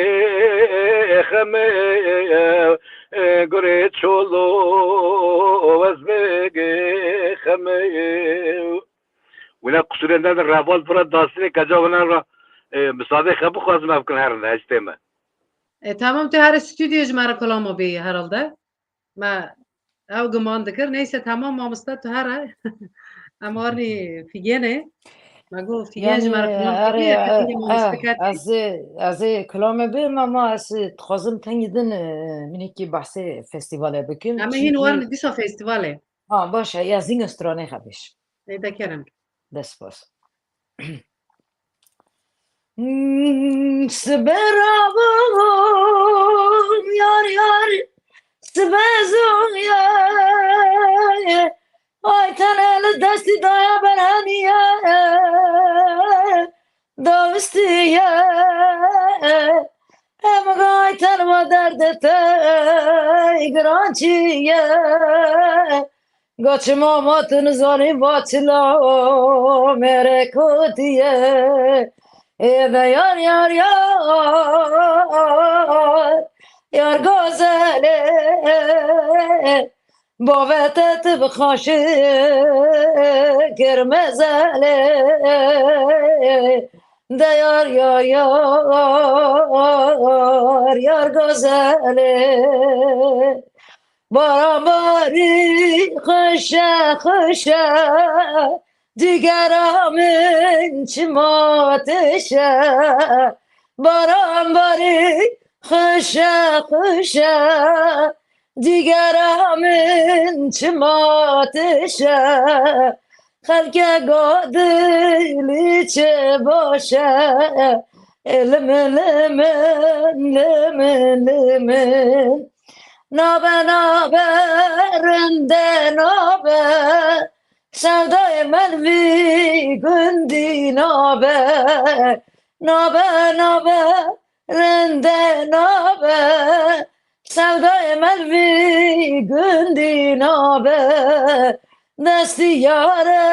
xeme gure çolo wez bege xeme. Wina qusurê ne de reval pura dasine keca wina ra, e, misade xe bixwazim ev kin herin hej tême. E, tamam, tu her stüdyo ji me re kolamo bî herhalde. Me ew guman dikir. Neyse, tamam, mamoste, tu here. Em warnî fîgenê. Me got, fîgen ji me re Yani, kilam erê, kiriye, e, hetinî mamoste e, ketî. Ez ê, ez ê kilamê bêm, ama ez dixwazim tengî din, e, minîkî behsê festîvalê bikim. Em ê hîn Çimkî warnî dîsa festîvalê. Ha, baş e, ya zînge stranê xebêş. Ê de kerem. Dest spas. Hmm, sibe rabûm yar yar, sibe zû ye. Ay tenê li destî daye berheniye, dawistiye. Em gay ten ve derdê te giran çi ye. Gaçima ma tu nizanî va çila mêrê kotiye. Ê de yar, yar, yar, yar gozelê, bavê te tu bi xaşik kir mezelê. De yar, yar, yar, yar gozelê. Baran barî xweş e, xweş e, cîgera min çima tişe. Baran barî xweş e, xweş e, cîgera min çima tişe. Xelke got dilî çi baş e, ê limin, limin, limin, limin. Nabe, nabe, rinde nabe, sevdayê me li vî gundî nabe. Nabe, nabe, rinde nabe, sevdayê me li vî gundî nabe. Destî yare,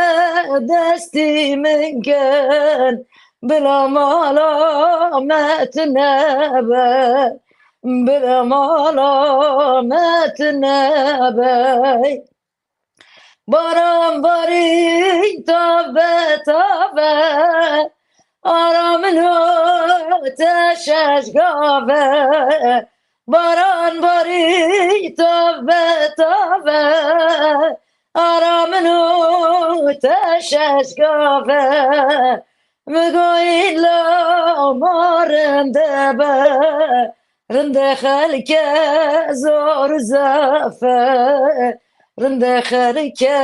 destî min ken, bila mala me tune be, bila mala me tune be. Baran barî tabe tabe, ara min û te şeş gave. Baran barî tabe tabe, ara min û te şeş gave. Min goyî lama rinde be, rinde xelke zor û zef e, rinde xelke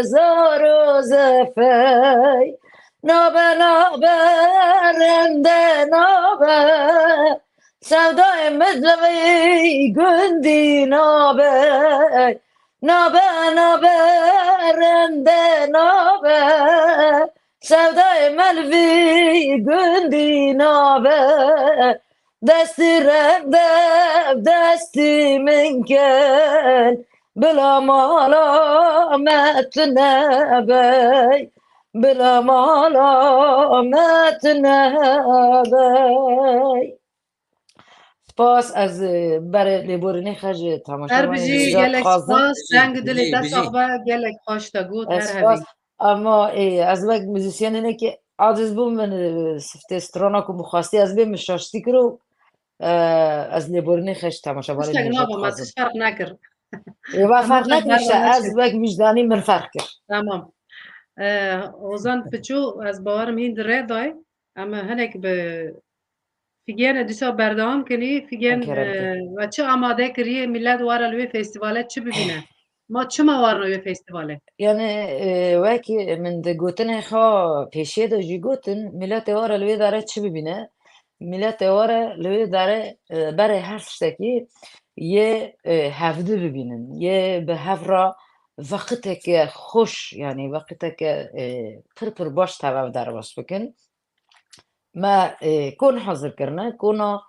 zor û zef e. Nabe, nabe, rinde nabe, sevdayê min li vî gundî nabe. Nabe, nabe, rinde nabe, sevdayê me li vî gundî nabe. Destî rinde, destî min ken, bila mala me tune be, bila mala me tune be. Spas, ez, e, berê lêborînê xwe ji temaşevanê Her bijî, gelek spas, deng û dilê te sax be, gelek xweş te got, her hebî. Ama, e, ez wek muzîsyenê ne ki aciz bûm, min, e, siftê strana ku min xwestî ez bê min şaştî kir û, e, ez lêborînê xwe ji temaşevanê Tiştek nava me, tişt ferq nekir. Ê, va ferq nekir işte, ez wek wijdanî min ferq kir. Tamam. E, Ozan Piçû, ez bawerim hîn di rê dayê. Em hinek bi Fîgên e dîsa berdewam kinî, Fîgên, e, we çi amade kiriye, millet were li wê festîvale çi bibîne? Ma çima warine wê festîvale? Yani, e, wekî min di gotinê xwe pêşiyê de jî gotin, milletê were li wê dare çi bibîne? Milletê were li wê dare, e, berê her tiştekî yê, e, hevdi bibînin, yê bi hev re veqiteke xweş, yani veqiteke, e, pir pir baş tev ev derbas bikin. Me, e, kon hazir kirine, kona,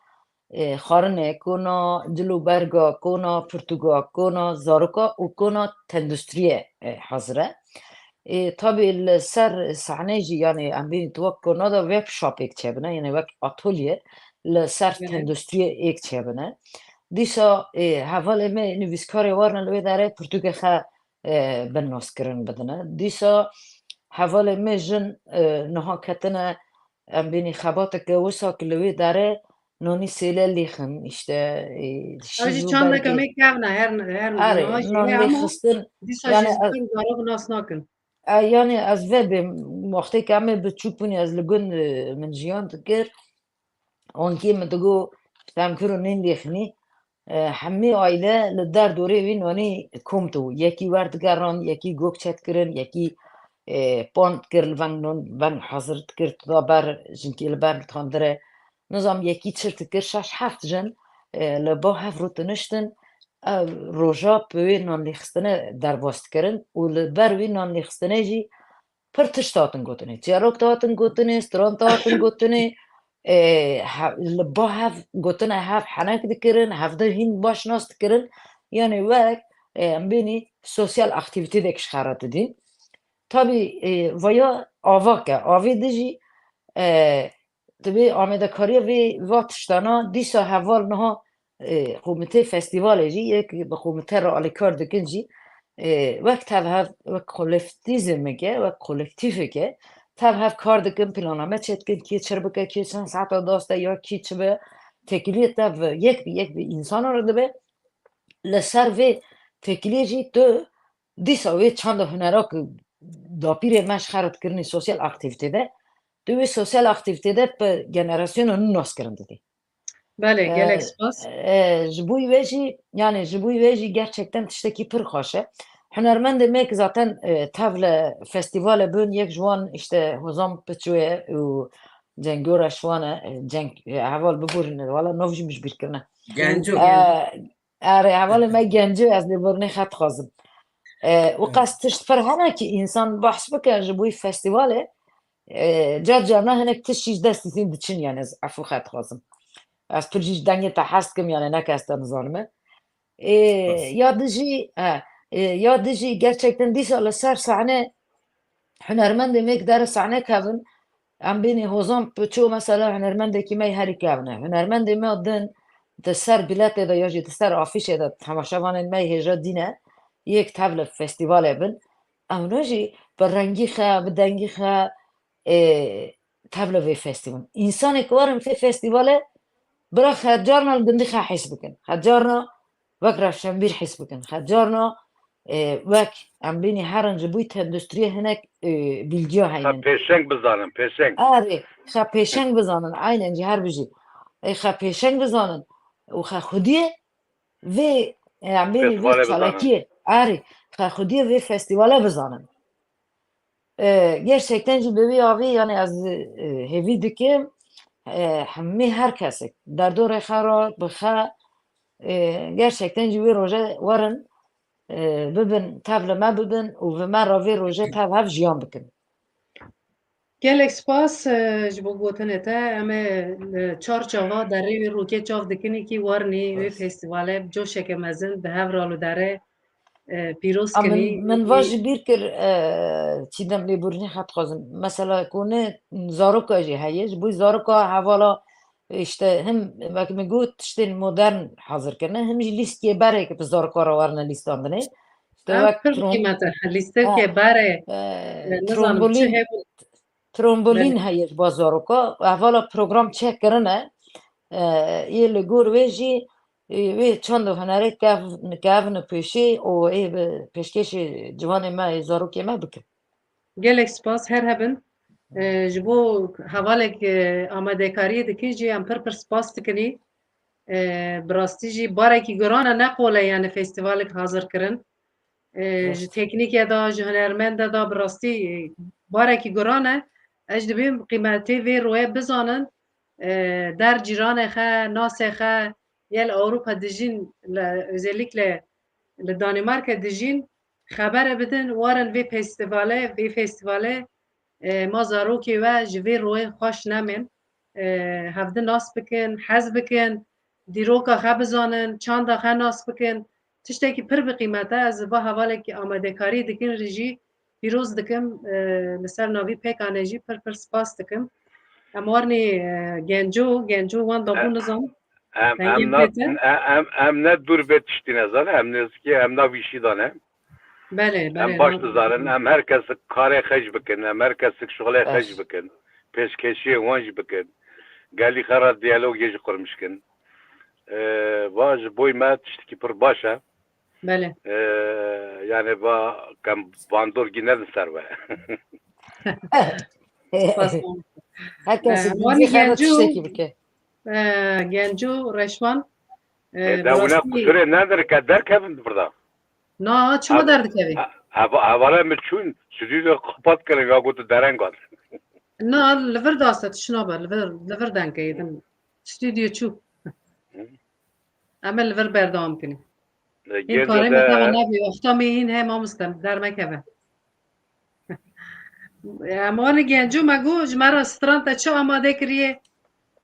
e, xwarinê, kona cil û berga, kona pirtûka, kona zaroka û kona tendustriyê, e, hazir e. E, tabî li ser sahnê jî, yani em bînin tu wek kona de wek şapêk çêbine, yani wek atolye li ser tendustriyê êk çêbine. Dîsa, e, hevalê me nivîskarê warine li wê derê pirtûkê xwe e, bin naskirin bidine. Dîsa hevalê me jin, e, niha ketine, em bînî xebateke wisa ki li wê derê nonî sêle lîxin, işte, e, Ew jî çandeke me kevne, her, her niha jî nanî heye, ama lîxistin, dîsa jî pir zarok nas nakin. E, yani ez vê bêm, wextê ke em ê biçûk bûnî, ez li gund, e, min jiyan dikir, Onkê min digot, işte em kiro nên lêxinî, e, hemî aile li derdorê wî nanî kom dibû. Yekî werdigeran, yekî gok çetkirin, yekî, e, pan dikir, li veng non, veng hazir dikir, tu da ber, jinkê li ber li tandire. Nizam yekî çir dikir, şeş heft jin, e, li ba hev rû diniştin, ev roja bi wê nan lêxistine derbas dikirin û li ber wî nan lêxistine jî pir tişt hatin gotinê. Çîrok dihatin gotinê, stran dihatin gotinê, e, he-, li ba hev gotine hev henek dikirin, hevdî hîn baş nas dikirin. Yani wek, e, em bênî sosyal aktîvîtêdek ji xwe re didîn. Tabî, e, vaya avak e. Avê di jî, e, Divê amadekariya vê va tiştana dîsa heval niha, e, komîtê festîvalê jî yek bi komîte re alîkar dikin jî, e, wek tev hev, wek kolektîzmeke, wek kolektîfeke tev hev kar dikin, planame çêdikin, kê çir bike, kê çend saeta daste ya kî çi be, têkiliyê tev yek bi yek bi însana re dibe. Li ser vê têkiliyê jî tu dîsa wê çanda hunera ku dapîrê me ji xwe re dikirinê sosyal aktîvîtê de, tu wê sosyal aktîvîtê de bi generasyona nû naskirin didî. Belê, gelek spas. E, ji bo wê jî, yani ji bo wê jî gerçekten tiştekî pir xweş e. Hunermendê me ki zaten, e, tev li festîvalê bin, yek ji wan işte Hozan Piço ye û Cengo Reşwan e, e, Cenk, e, heval biborîne, wala nav jî min ji bîr kirine. Genco. E, Erê, hevalê me Genco, ez lêborînê xwe dixwazim. E, û qas tişt pir hene ki însan behs bike ji bo festîvalê, e, car carna hinek tişt jî ji destê tîn diçin, yani ez efû xwe dixwazim. Ez pir jî ji dengê te hez dikim, yani ne kes te nizanime. E, ya dijî, e, e, ya dijî gerçekten dîsa li ser sahne hunermendê me ki dere sahne kevin, em bênê Hozan Piço mesela hunermendekî me yê herî kevin e. Hunermendê me din di ser biletê de ya jî di ser afîşê de temaşevanên me yê hêja dîne, yek tev li festîvalê bin. Ewna jî bi rengî xe, bi dengî xe, ê, tev li vê festîval. Însanê ku werin vê festîvalê bira xe carna li gundî xe hîs bikin. Xe carna wek rewşenbîr hîs bikin. Xe carna, e, wek em bînî herin ji bo endûstriyê hinek, e, bilgiya heynin. Xe pêşeng bizanin, pêşeng. Erê, xe pêşeng bizanin, aynen jî her bijî. E, xe pêşeng bizanin û xe xwediyê vê, e, em bînî vê çalakiyê. Erê, xe xwediyê vê festîvale bizanin. E, gerçekten jî bi vî avî, yani ez, e, hêvî dikim, e, hemî her kesek derdorê xe re bi xe, e, gerçekten jî wê roje werin, e, bibin, tev li me bibin û bi me re vê roje tev hev jiyan bikin. Gelek spas, e, ji bo gotinê te. Em ê, e, çar çava derê wê rokê çav dikin kî warnî wê festîvale bi coşeke mezin bi hev re li derê e, pîroz Ama kinî. Min va ji bîr kir, e, Çîdem lêborînê xwe dixwazim. Mesela ku ne zaroka jî heye, ji bo zaroka hevala, işte him wek min got tiştên modern hazir kirine, him jî lîstikê berê ki bi zaroka re werine lîstandinê. İşte Ev wek pir trom-, qîmet e. Lîstikê ha, berê, e, e, nizanim çi trombolîn, hebû. Trombolîn Belê. heye ji bo zaroka. Hevala program çêkirine. E, yê li gor wê jî, e, wê çand û hunerê kev-, kevin û pêşî û ê bi pêşkêşî ciwanê me, ê zarokê me bikin. Gelek spas, her hebin. E, ji bo hevalek, e, amadekariyê dikin jî em pir pir spas dikinî. E, bi rastî jî barekî giran e, ne qol e, yani festîvalek hazir kirin. E, ji teknîke de, ji hunermende de bi rastî, e, barekî giran e. Ez dibêm qîmetê vê royê bizanin. E, der cîranê xe, nasê xe, yê li Ewropa dijîn, li, özellikle li Danimarka dijîn, xebere bidin, werin vê festîvale, vê festîvale, e, ma zarokê we ji vê royê xweş nemên, e, hevdi nas bikin, hez bikin, dîroka xe bizanin, çanda xe nas bikin. Tiştekî pir bi qîmet e. Ez va hevalekî amadekarî dikin, rê jî pîroz dikim, e, li ser navî pêkanê jî pir pir spas dikim. Em warnî, e, Genco, Genco wan dabû nizam. Em, em, na, em, em, em ne dûr vê tiştî ne, zanî, em nêzikî, em na vîşî de ne. Belê, belê. Em baş dizanin, em her kesik karê xwe jî bikin, em her kesik şixulê xwe jî bikin, pêşkêşiyê wan jî bikin. Gelî xwe re diyalogê jî qurmiş kin. Ee, va ji boy me tiştekî pir baş e. Belê. Ee, yani va kem bandor gî nedin ser we. Spas. Her kesik Ee, dizî xwe re tiştekî bike. Ee, Genco Reşwan, ee, e, de wina kusurê nedir ke derkevin di vir de. Na, çima derdikevî? Hevala min çûn, stûdyo qepat kirin, ya got dereng hat. Na, li vir daste, tu şina be, li vir, li vir dengkeyê din. Stûdyo çû. Em ê li vir berdewam kinî. Hîn karê me teva nebî, wexta me hîn heye mamoste, dermekeve. Em warê Genco me got, ji me re stran te çi amade kiriye?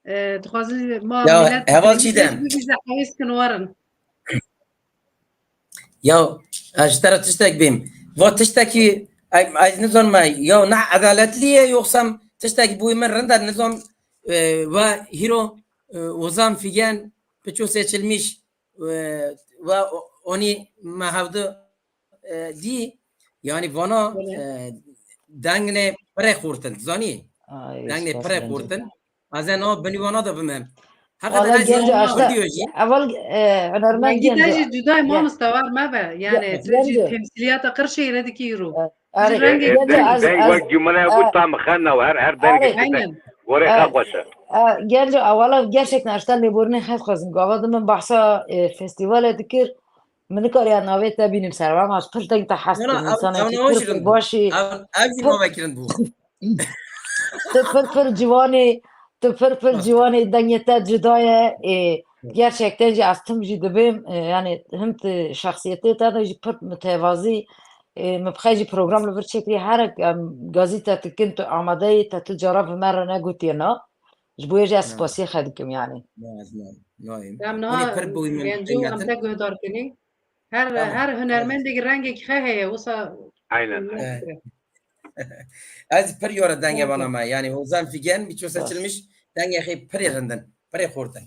E, dixwazin ma Ya, milet heval Çîdem. Bibîze hewîs kin werin. Ya, ez ji te re tiştek bêm. Va tiştekî, ez, ez nizanim, ya ne edaletli ye, yoxsa tiştekî boy min rind e, nizam, E, ve hîro, e, Ozan Figen, Piço Seçilmiş, e, ve o-, onî me hevdu, e, dî, yanî vana, Belê. e, dengnê pirê xurtin, zanî? Ay, Dengnê spas pirê Genco. xurtin. Ez ê niha binî vana de bimim. Heqet Valla ez Genco, ê aşta, Kurdiyo jî. Evel, e, hunermend Rengî te Genco. jî cudayê Ya. mamoste, war mebe. Ya, Yani, tu jî Genco. temsîliyata Qirşehîrê dikî îro. E, Arê, Jî rengê e, Genco, deng, ez, deng ez, wek cumle bû e, tam xenna û her, her dengê arê. Aynen. Gorê E, xwe xweş e. e, Genco, ewala gerçekten ez te lêborînê xev xwezim. Gava de min behsa, e, festîvalê dikir. Min nikariya navê te bînim ser, ama ez pir deng te hez Nana, dikim. Însanekî ew, ew pir, pir başî. Ev, ev jî Pir navê kirin bû. Tu pir pir ciwanê, tu pir pir ciwanê, dengê te cuda ye. E, gerçekten jî ez tim jî dibêm, e, yani him tu şexsiyetê te de jî pir mütevazî, e, min bixey jî program li vir çêkirî, her em gazî te dikin, tu amade yî, te tu cara bi me re negotiye na. Ji bo yê jî ez Na. spasiyê xwe dikim yani. Na, ez na, nayêm. Em niha Hûn ê pir bûyî min Genco em qîmetin. te guhdar kirî. Her, Tamam. her hunermendek rengek xwe heye, wisa Aynen. Evet. Ez pir yora denge Tamam. bana me. Yani Ozan Figen, Miço Seçilmiş, denge xê pirê rindin, pirê xortin.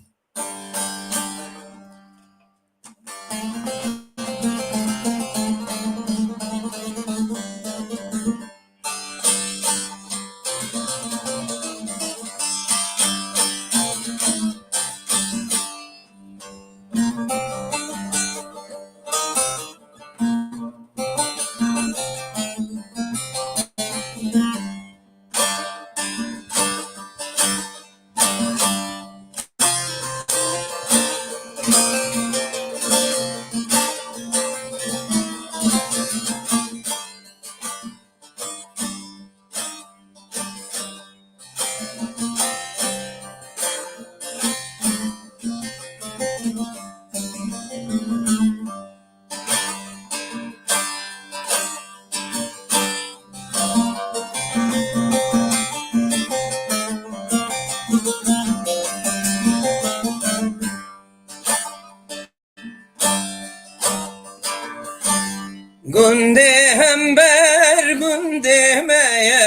Gundê hember gundê me ye,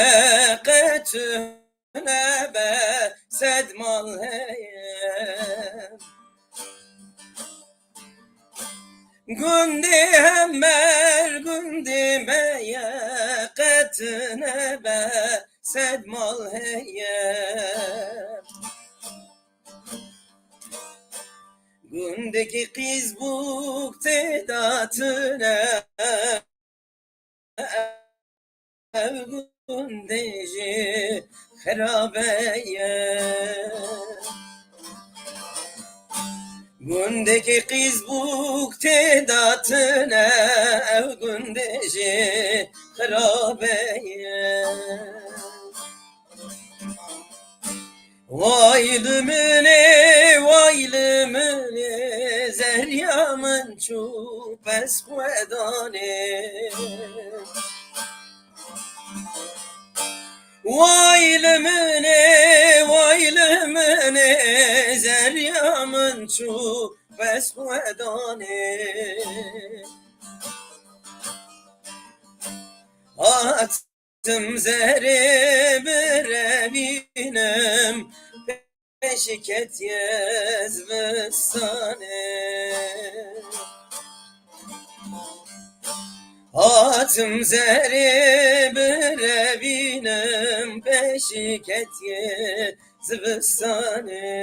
qet nebe sed mal heye. Gundê hember gundê me ye, qet nebe sed mal heye. Gundekî qîz bûk tê de tune, ev gundê jî xirabe ye. Gundekî qîz bûk tê de tune, ev gundê jî xirabe ye. Way li min ê, way li min ê, zeriya min çû pez xwe danê. Way li min ê, way li min ê, zeriya min çû pez xwe danê. Hat Tim zerê birevînim, pêşî ketiye zivistanê. Hatim zerê birevînim, pêşî ketiye zivistanê.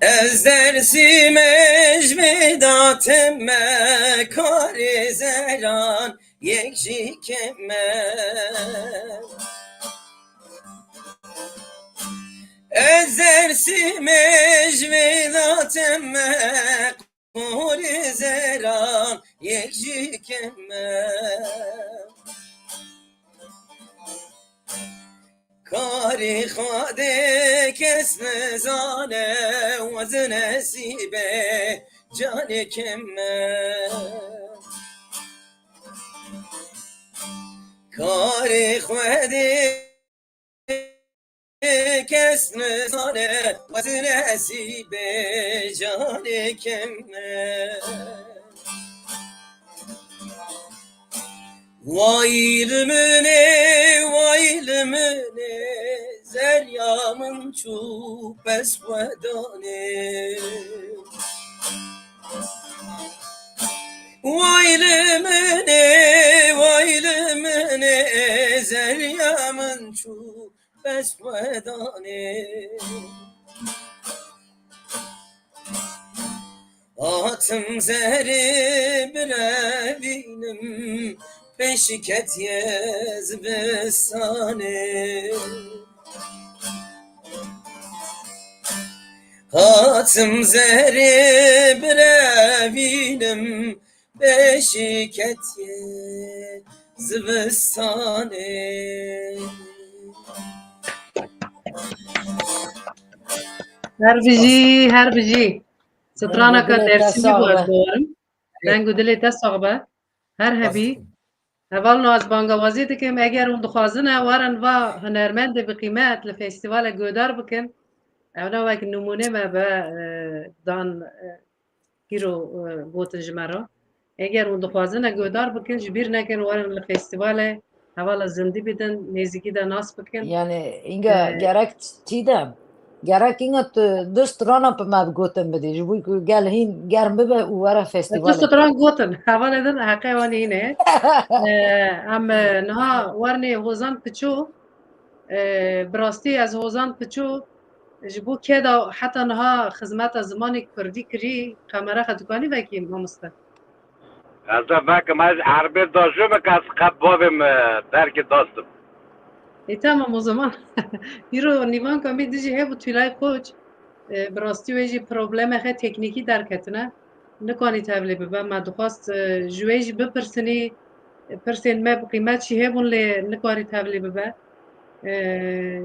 Ez Dêrsimê ji vê datime karê zeran yek jî kêm e. Ez Dêrsimê ji vê datime karê zeran yek jî kêm e. Ka Karê Xwedê kes nizane, wez nesîbê canê kim me. Karê Xwedê kes nizane, wez nesîbê canê kim me. Way li min ê, way li min ê, zerya min çû pez xwe danê. Way li min ê, way li min ê, zerya min çû pez xwe danê. Hatim zerê birevînim, pêşî ketiye zivistanê. Hatim zerê birevînim, pêşî ketiye zivistanê. Her bijî, her bijî. Straneke Dengê dilê te Dêrsimî sax bû, ez be. Bawerim. Deng û dilê te sax be. Her hebî. Hevalno, ez bangawazî dikim, eger hûn dixwazine werin va hunermendê bi qîmet li festîvalê guhdar bikin, ew ne wek nimûnê me be, e, dan, e, îro, e, gotin ji me re. Eger hûn dixwazine guhdar bikin, ji bîr nekin werin li festîvalê hevala zindî bidin, nêzîkî de nas bikin. Yani, înga Ee, gerek tî de, gerek înga tu du strana bi me gotin bidî, ji bo ku gel hîn germ bibe û were festîvalê. Tu stran gotin, hevalê din heqê wan hîn e. Ee, em, e, niha wernê Hozan Piço, e, bi rastî ez Hozan Piço ji bo kê de heta niha xizmeta zimanê kurdî kirî, qemere xwe dikanî vekî mamoste? Ez ê vekim, ez erbê dajû me ke ez qet bavê me dergê dastim. E, tamam o zaman. Îro nîvanka me dijî hebû Tülay Koç. E, bi rastî wê jî problemê xe teknîkî derketine. Nikanî tevlî bibe. Me dixwast, e, ji wê jî bipirsinî, e, pirsên me bi qîmet jî hebûn lê nikarî tevlî bibe. E,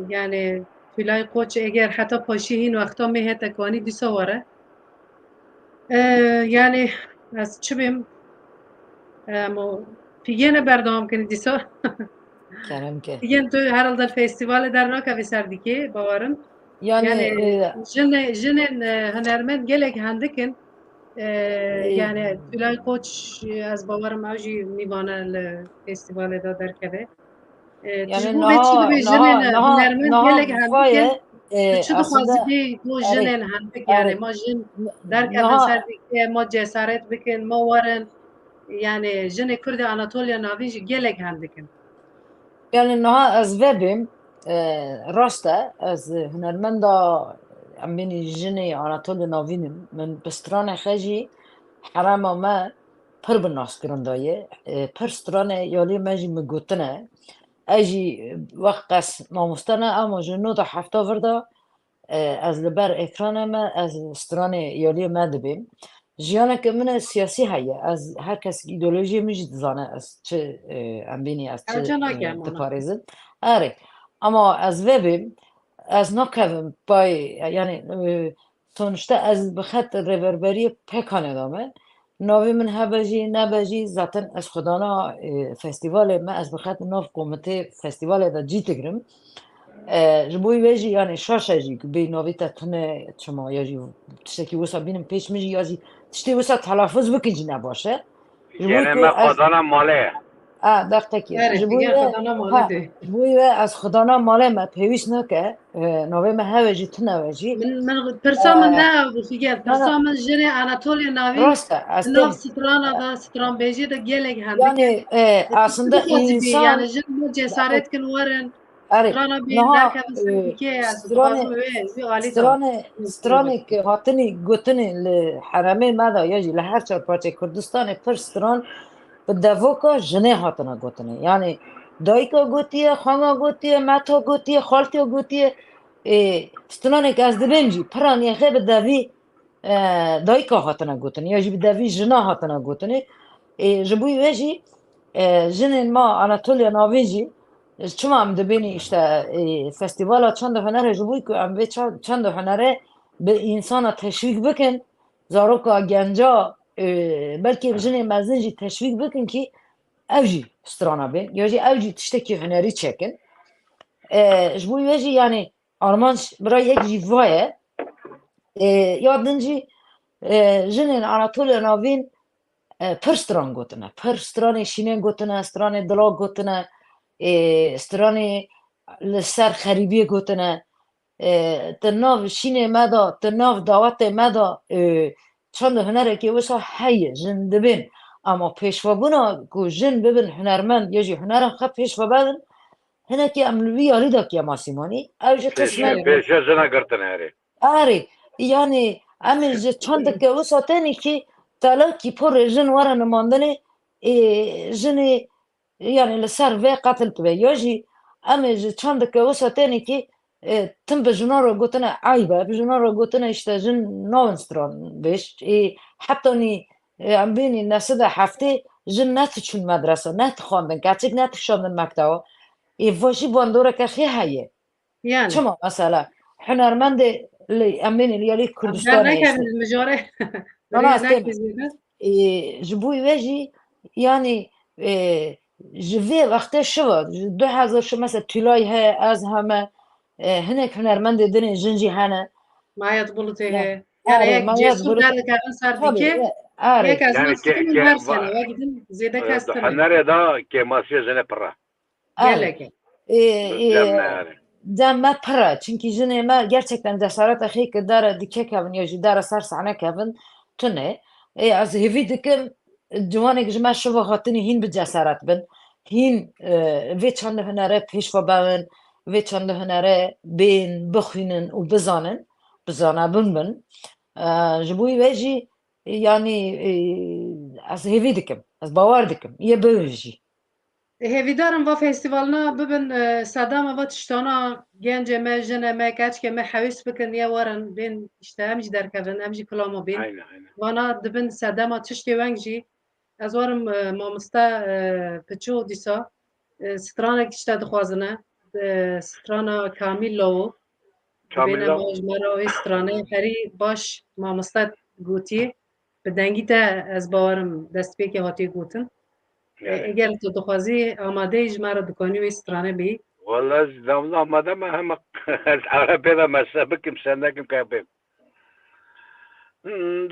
yani Tülay Koç eger heta paşî hîn wexta me hete kanî dîsa were. E, yani ez çi bêm? Em o Fîgêne berdewam kinî dîsa. Kerem ke. Fîgên tu herhalde festîvalê dernakevî ser dîkê, bawerim. Yani, Yani, e, jinê-, jinên, e, hunermend gelek hendik in. E, E, yani Tülay Koç, e, ez bawerim ew jî nîvane li festîvalê de derkeve. E, tu ji Yani bo vê çi niha, dibê niha, jinên, e, niha, hunermend niha gelek hendik in. Vaye, e, Tu çi dixwazî aslında, bê bo erê, jinên hendik, yani erê. Ma jin N-, derkevin niha ser dîkê, ma cesaret bikin, ma werin. Yani jinê Kurdê Anatoliya Navîn jî gelek hendik in. Yani niha ez vebêm, e, rast e, ez hunermenda, em bênî jinê Anatoliya Navîn im. Min bi stranê xe jî herema me pir bi naskirin daye. E, pir stranê yaliyê me jî min gotine. Ez jî wext qas mamoste ne, ama ji nod û hefta vir de, e, ez li ber ekranê me, ez stranê yaliyê me dibêm. Jiyaneke min e siyasî heye. Ez, her kes îdeolojiyê min jî dizane, ez çi, e, em bînî, ez çi, Hewce nake, e, mana. Diparêzim. Erê. Ama ez vebêm, ez nakevim pay, yani, e, sonuçta ez bi xet rêverberiyê P K K'ê de me. Navê min hebe jî, nebe jî, zaten ez xwedana, e, festîvalê me, ez bi xet nav komitê festîvalê de cî digirim. E, ji bo wê jî, yani şaş e jî, ku bê navê te tune çima, ya jî tiştekî wisa bînim pêş min jî, ya jî tiştê wisa telafuz bikin jî ne baş e. Ji bo Yene ku me ez xwedana malê ye. A, deqekê. Erê, Ji bo Fîgen wê, xwedana malê ha, de. Ji bo wê ez xwedana malê me pêwîst nake, e, navê me heve jî, tune we jî. Min, min, pirsa min E, ne ew bû, Fîgen. Na, na. Pirsa min jinê Anatoliya Navîn Rast e, ez di nav têm. Strana de, stranbêjiyê de gelek hendik in. Yani, e, E, tu aslında çi dixwazî bî? insan Yani jin bo cesaret kin werin. Erê, Strana bî, niha, derkevin ser e, dîkê, ez stranê, dixwazim wê, wê alî de. stranê, stranê ke hatinî gotinê li heremê me de ya jî li her çar parçeyê Kurdistanê pir stran bi devoka jinê hatine gotinê. Yani dayika gotiye, xanga gotiye, meta gotiye, xaltiya gotiye, e, stranê ke ez dibêm jî, piraniyê xê bi devî, e, dayika hatine gotinê, ya jî bi devî jina hatine gotinê. E, ji bo wê jî, e, jinên me Anatoliya Navîn jî, Çima em dibênî işte, e, festîvala çand û hunerê ji bo ku em vê ça-, çand û hunerê bi însana teşwîk bikin, zaroka, genca, e, belkî jinê mezin jî teşwîk bikin kî ew jî strana bên, ya jî ew jî tiştekî hunerî çekin. E, ji bo wê jî, yanî, armanc bira yek jî va ye. E, ya din jî, e, jinên Anatoliya Navîn, e, pir stran gotine. Pir stranê şînê gotine, stranê dila gotine, e, stranê li ser xerîbiyê gotine. E, di nav şînê me de, di nav dawetê me de, e, çand û hunerekê wisa heye, jin dibên. Ama pêşvebûna ku jin bibin hunermend ya jî hunera xwe pêş ve bibin, hinekî em li vî yarî de kêmasî manî. Ew jî Pêşe, qismet pêşe jina girtine erê. Erê, yanî em ê ji çandeke wisa tenê kî telakî porê jin were nimandinê, ê, jinê, yanî li ser vê qetil dibe. Ya jî em ê ji çandeke wisa tenê kî, e, tim bi jinan re gotine eyb e, bi jinan re gotine işte jin nabin stran bêj. Ê, hetanî, e, em bînî neside heftê jin nediçûn medrese, nedixwandin, keçik nedikişandin mekteba. Ê, va jî bandoreke xê heye. Yani. Çima mesela hunermendê li, em bênî li yalî Kurdistanê işte. Derneketin mijare. Nana, Rêz ez têm. Nekî zêde. Ê, ji bo wê jî, yanî, ê, ji vê wextê şiva, ji du hezar şiv, mesela Tülay heye, ez heme, ê, hinek hunermendê dinê jin jî hene. Mayat Bulutê heye. Yani, erê, yek Mayat Cesur Bulut derdikevin ser dikê, erê. Yek ez yani, nas dikim her sene, wek din zêde kes tune. Hunerê da kêmasiya jine pir e. Gelek e. Ê, ê, cem me pir e. Çimkî jinê me gerçekten cesareta xê ki dere dikê kevin ya jî dere ser sahne kevin tune. Ê, ez hêvî dikim ciwanek ji me şiva hatinî hîn bi cesaret bin. Hîn, e, vê çand û hunerê pêş ve bevin, vê çand û hunerê bên, bixwînin û bizanin, bizanebûn bin. E, ji bo wê jî, yanî, e, ez hêvî dikim, ez bawer dikim, yê bibin jî. Hêvîdar im va festîvalna bibin, e, sedema va tiştana, gencê me, jinê me, keçikê me hewîs bikin, ye werin, bên işte em jî derkevin, em jî kilama bên. Aynen, aynen. Vana dibin sedema tiştê weng jî. Ez werim, e, mamoste, e, Piço dîsa, e, stranek işte dixwazine, e, strana Kamîl Lawo. Kamîl Lawo. Dibêne ma ji me re wê stranê herî baş mamoste gotiye. Bi dengî te ez bawerim destpêkê hatiye gotin. E, eger tu dixwazî, amade yî, ji me re dikanî wê stranê bêyî. Wele ez devla amade me hema ez erebê de meşe bikim, şe nekim ke bêm.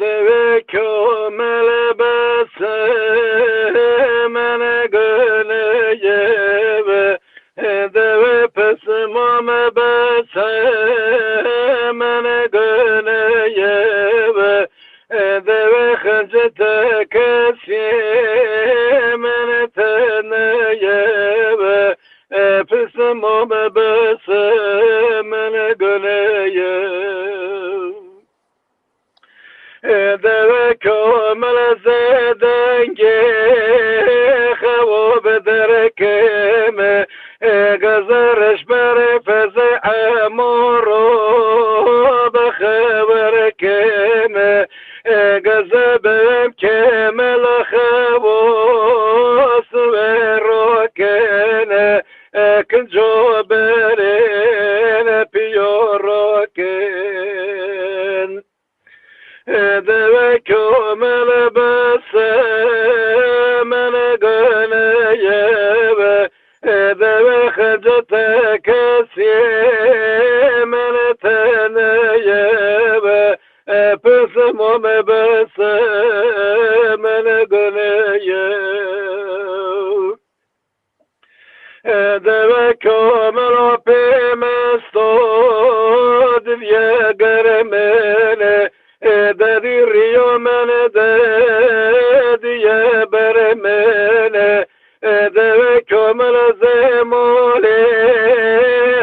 Devê komel bes min guneyê ve, devê pismam bes min guneyê ve. Devê xince te kesî min teneye ve, pismo me bes min guneye. Devê komel zedengê xewo bi derkeme, Ê, geze reşberê fezê emoro bexewer keme. Ê, geze bem kemel xewo sivero kene. Ê, kinco berên piyoro ken. Devê komel bes min guneye ve, devê xece te kesî min teneye ve, pismo me bes min guneye. Devê komelo pê mesto diviye germene, devî riyo mene de diye bermene. Devê komelo zemolê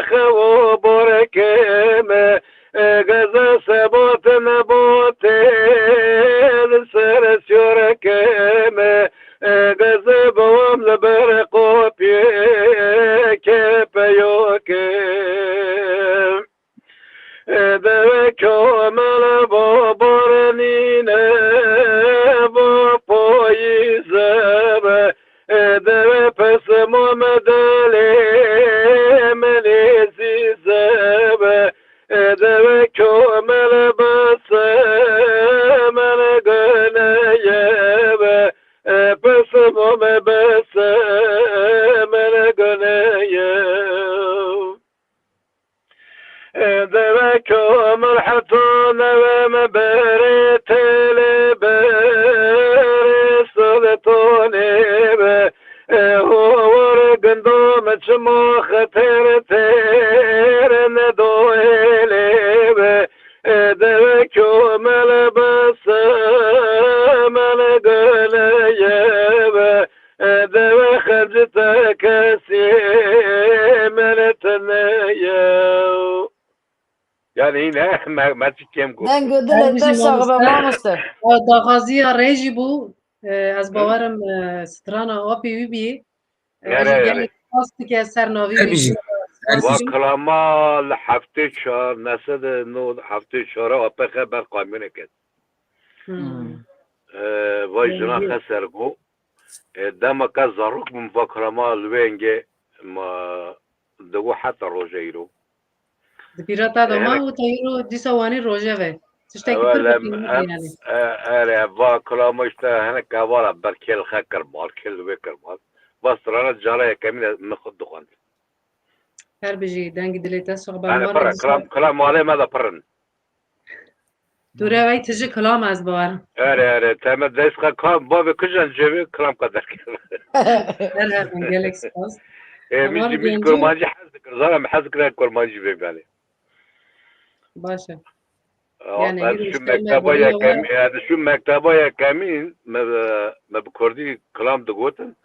xewo borekeme, Geze sebot nebotê li ser siyore keme. Geze bawam li ber qopiyê kepeyo ke. Deve komel bo borenîne bo poyîze be. Deve pesmo me de Lê min êzîze be, deve komel bese min guneye be, pesmo me bese min guneye. Deve komel heta neve me berê têlê berê sultanê be. Howar gundam çima xeter têr nedoyê lê be. Deve komel bese min guneye be. Deve xerc te kesê min tine ye. Yani yine me, me çi kêm got. Deng û dilê te sax be mamoste. Daxwaziya rê jî bû. E, ez bawerim, e, strana apê wî bî. E, Yere, ez yere. Gelek spas dike ser navî Her wî. Bijî. Her Va bijî. Kilama li heftê çar, nesede no heftê çar A P X ber kamyonê ket. Hmm. E, va jina Yere. Xeser bû. E, dema ke zarok bûm va kilama li wê engê ma digo heta roja îro. Di pîra te de ma û te îro dîsa wanî roje ve. Tiştekî pir girîng e yanî. E, erê, va kilama işte hinek hevala ber kêl xe kir mal, kêl wê kir mal. Va strana cara yekemîn e min xwe dixwend. Her bijî, dengî dilê te sax be. Yani pir e, kilam, kilam malê me de pir in. Tu rê wey tiji kilam ez bawerim. Erê, erê, te me dest xe kam, bavê kijan cevê kilam ka derkeve. Her her min gelek spas. E, min jî, min kurmancî hez dikir, zana min hez dikir kurmancî bê belê. Baş e. Yani, ez şu mekteba yekemîn, ez şu mekteba yekemîn, me, me bi kurdî kilam digotin.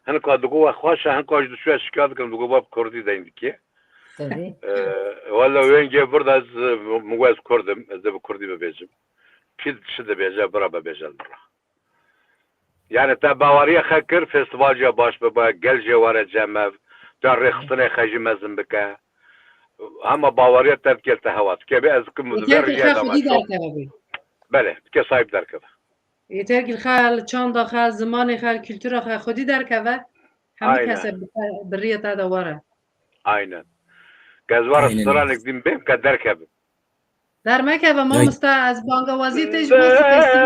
Hinek a digo we xweş e, hinek a jî dişuye şikayet dikin, digo we bi kurdî deyn dikê. Tabii. E, wele wengê vir de ez, min got ez kurd im, ez de bi kurdî bibêjim. Kî dişi dibêje, bira bibêje li min re. Yani te baweriya xe kir, festival jî baş bibe, gel jê were cem me, tu rêxistinê xe jî mezin bike. Hema baweriya te dike te hewa. Tu kê bê ez dikim, Yeter ki xwe xwedî derkeve bê. Belê, tu kê sahib derkeve. Yeter ki xwe li çanda xwe, zimanê xwe, li kultura xwe xwedî derkeve. Hemî kes e bi, bi riyê te de were. Aynen. Gez were Aynen. Stranek din bêm ke derkevim. Dermekeve mamoste, ez bangawazî te ji bo spesî.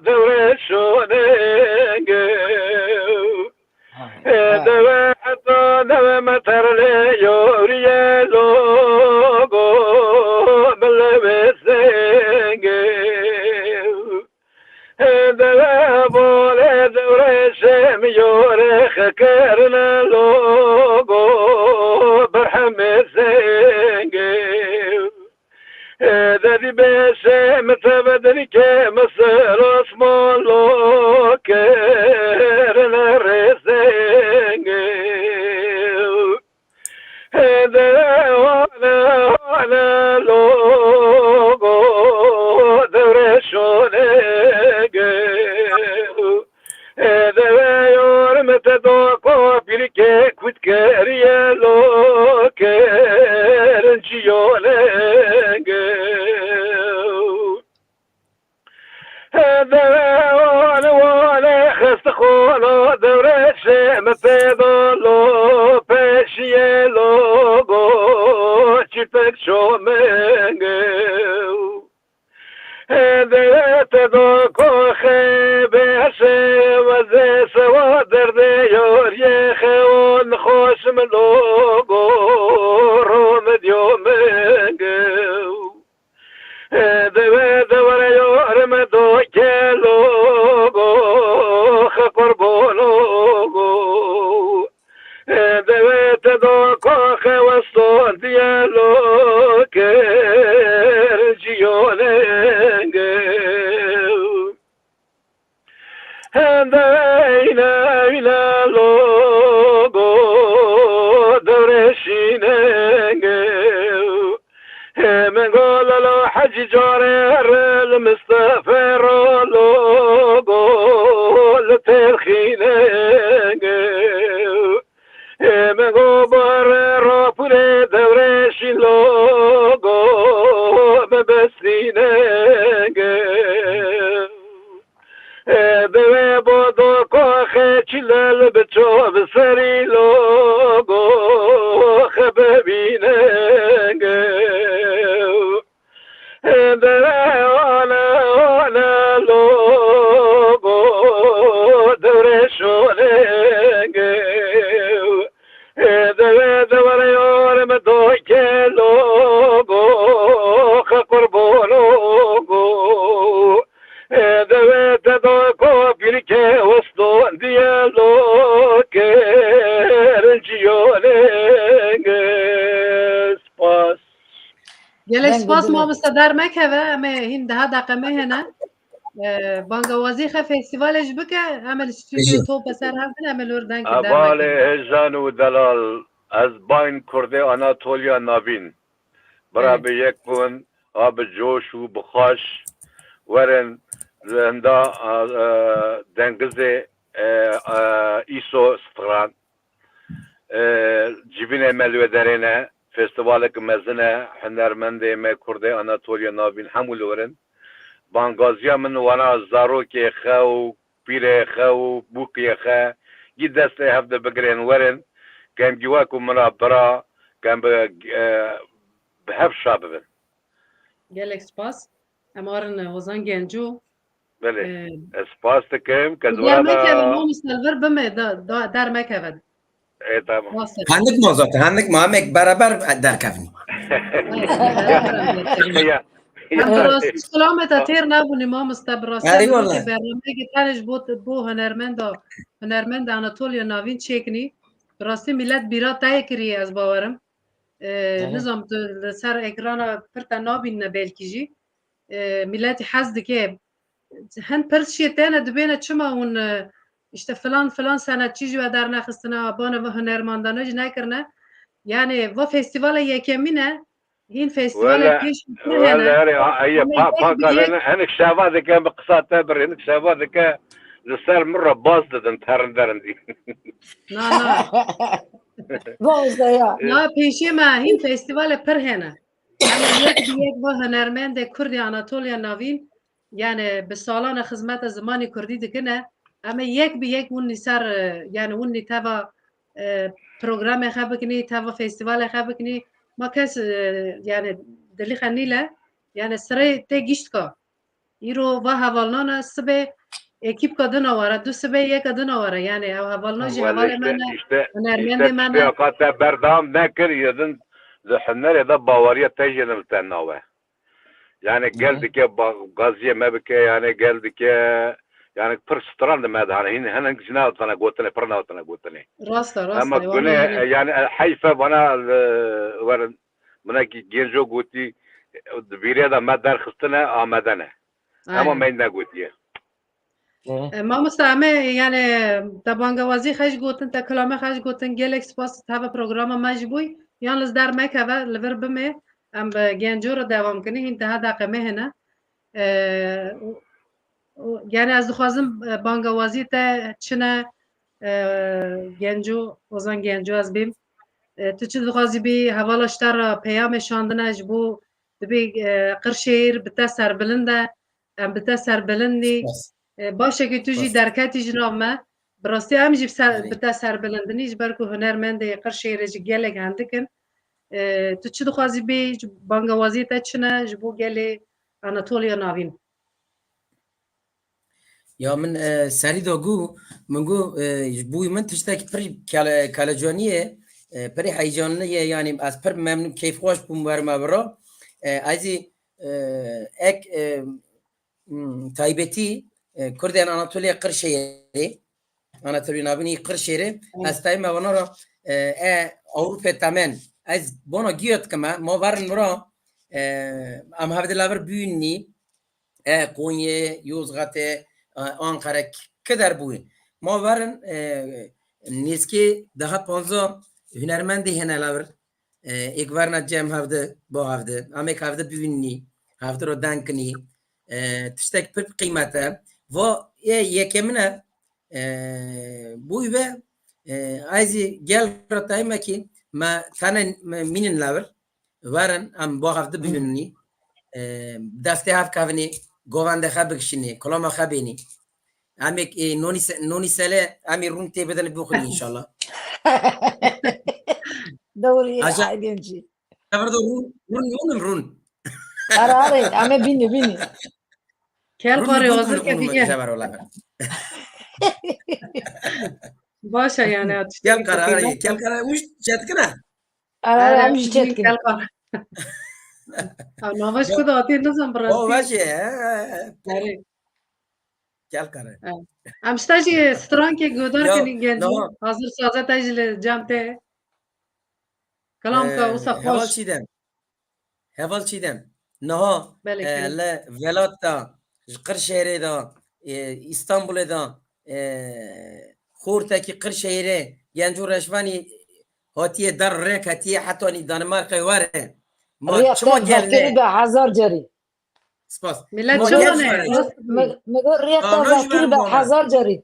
Dewre şonenge. Deve heta deve me terle yoriye logo. Bile ve senge. Deve bole dewre şem yore xekerine logo berhemê senge. Dedi beşem teve dilke mesel osman lo kerine resenge. Hede wane wane logo dewre şonege. Hede ve yorme te do kopirke kutkeriye lo kerinci yonege. Deve wane wane xestixwana dewre şê me pê dalo peşiye logo çîpek şomenge. Deve te do koxe beşe weze sewa derde yor ye xeon xoşim logo romediyo menge. Deve dewre yorme do kelo go, xe qurbono go. Deve te do ko xe weston diye lo ker ciyonenge. Hende eyne eyne logo dewreşînenge. Min go lalo hecî care re li Mistefe ro logo li têrxînenge. Min go bare ro pûrê dewreşîn logo min bestînenge. Dewê bo Koxê çile li biço bi serî logo xebebîne. Dere ane ane logo dewre şonenge. Dere dewre yor me doke logo xe qurbonogo. Dewê te da ko pîrke weston diye lo kerinciyonenge. Spas. Gelek spas mamoste, dermekeve, em ê hîn deha deqe me hene. Ee, bangawazî xe festîvalê jî bike, em ê li stûdyo top ser hev bin, em ê li wir dengê dermekeve. Hevalê hêjan û delal, ez bayn kurdê Anatoliya Navîn. Bira bi yek bûn, a bi coş û bi xweş werin li hinda, e, e, dengizê, e, e, îso stran. E, civînê me li wê derê ne, festivalek mezin e, hunermendê me kurdê Anatoliya Navîn hemû li wir in. Bangaziya min wana zarokê xe û pîrê xe û bûkiyê xe gî destê hev de bigirên werin, ke em gî wek û min re bira, ke em bi, e, bi hev şa bibin. Gelek spas. Em arin Hozan Genco. Belê. E, ez spas dikim, ke ez were da. Dermekeve, mamoste, li vir bime, da, da, dermekeve. E, tamam. Rast e. Hendik ma zaten, hendik ma, em ê beraber derkevin. Ya, ya. Em bi rastî silameta têr nebûnî mamoste, bi rastî. Erê em wele. Bernameyekê tenê ji bo, bo hunermenda, hunermenda Anatoliya Navîn çêkinî. Bi rastî milet bîra te yê kiriye, ez bawerim. E, nizam tu li ser ekrana pir te nabînine belkî jî. E, miletî hez dike. Hin pirsiyê têne dibêne çima hûn, e, işte filan filan senetçî ji we dernexistine, abane ve hunermandane jî nekirine. Yani va festîvala yekemîn e, hîn festîvalê pêş pir hene. Wele, erê, eye, pa, pa, hinek şeva dike, bi qisa te birê, hinek şeva dike, li ser min re baz didin, terin derin dî. Na, na. Vaze ya. Na, pêşê me hîn festîvalê pir hene. Em yek bi yek va hunermendê Kurdê Anatoliya Navîn, yani bi salana xizmeta zimanê Kurdî dikine. Em ê yek bi yek hûn nî ser, e, yani hûn nî teva, e, programê xe bikinî, teva festîvalê xe bikinî. Ma kes, e, yani dilî xe nîle, yani sirê tê giştka. Îro va hevalnana sibê ekîpka din a were, du sibê yeka din a were. Yani ew hevalna jî hevalê me ne, hunermendê me ne. Te berdewam nekir, yedin di hunerê de baweriya te jî li te nawe. Yani gel dike ba-, gaziyê me bike, yani gel dike, yani pir stran di me de hene. Hîn hinek jî nehatine gotinê, pir nehatine gotinê. Rast e, rast e. Ama gune, yani, e, heyfe bana, e, werin, minekî genco gotî, di bîrê de me derxistine, amade ne. Ama me negotiye. E, mamosta, em ê, yani, te bangewazî xeş gotin, te kilame xeş gotin, gelek spas teva programa me jî bûy. Yan li der mekeve, li vir bimê, em bi genco re dewam kinî, hîn teha deqe me hene. E, û, û, yani, ez dixwazim, e, bangewazî te çi ne, e, genco, Ozan Genco ez bêm. E, tu çi dixwazî bî, hevala ji te re peyamê şandine ji bo dibê, e, Qirşêr bi te serbilind e, em bi te serbilind nî. Spas. E, baş e ku tu jî derketî ji nav me. Bi rastî em jî ser, bi te serbilindinî, ji ber ku hunermendê Qirşêrê jî gelek hendik in. E, tu çi dixwazî bê, ji bangewaziyê te çi ne ji bo gelê Anatoliya Navîn? Ya min, e, serî da got, min got, e, ji bo min tiştek pir kele-, kelecanî ye, e, pirî heyecanlî ye, yanî ez pir memnûn, keyfxweş bûm, werime bira. E, ez ê, e, ek, e, m, taybetî, e, Kurdên Anatoliya Qirşêrê, Anatoliya Navînî Qirşêrê, ez tayê me vana ra, e, e, Ewropê temen. Ez bona giya dikime, ma verin vira, e, em hevdila vir bûyînî, e, Konyê, Yozgatê, e, Anqere, k-, kider bûyî. Ma verin, e, nêzkê deha panza hunermendê hene la vir. E, êk verna cem hevdi, bo hevdi. Em êk hevdi bibînî, hevdi ro deng kinî. E, tiştek pir qîmet e. Va, e, yekemine, e, bûy ve, e, ez ê gel re tayme ki me tane me mînin la vir. Werin, em bo hevdi bibînî. E, destê hev kevinî, govendê xe bikişînî, kulama xe bênî. Em ê, e, nonî se-, nonî sele, em ê rûn tê bidin bixwin înşallah. Dewrî Aja- aydên jî. Tevrdo rûn, rûn, rûn, rûn. Ara ara, em ê bînî, bînî. Kel Rûn parê bû hazir rûn, kekî rûn, gel. Jeber ola. Baş e yani. Gel kararı, gel kararı. Uş çetkine. Ara ara, Ara, em jî çetkin. Kel parê. Ha, navaş ku da atê nizam bi O rastî. vaje. Erê. Gel kararı. Em ji te jî strankê godar Ya, kenî genco. no. Hazir saze te jî li cem tê. Kalam ka Ee, wisa Heval xweş. Çiğdem. Heval Çiğdem. Niha Belê, e, belê. li Velat de, ji Qirşehirê de, e, Îstanbulê de, e, xortekî Qirşehirê, Genco Reşvanî hatiye der rê ketiye hetanî Danimarkayê were. Ma Riya çima te gel vekirî ne? be hezar carî. Spas. Millet Ma çawa gel ne? were. Rast Me- Me got riya te Tamam, vekirî be ben hezar carî.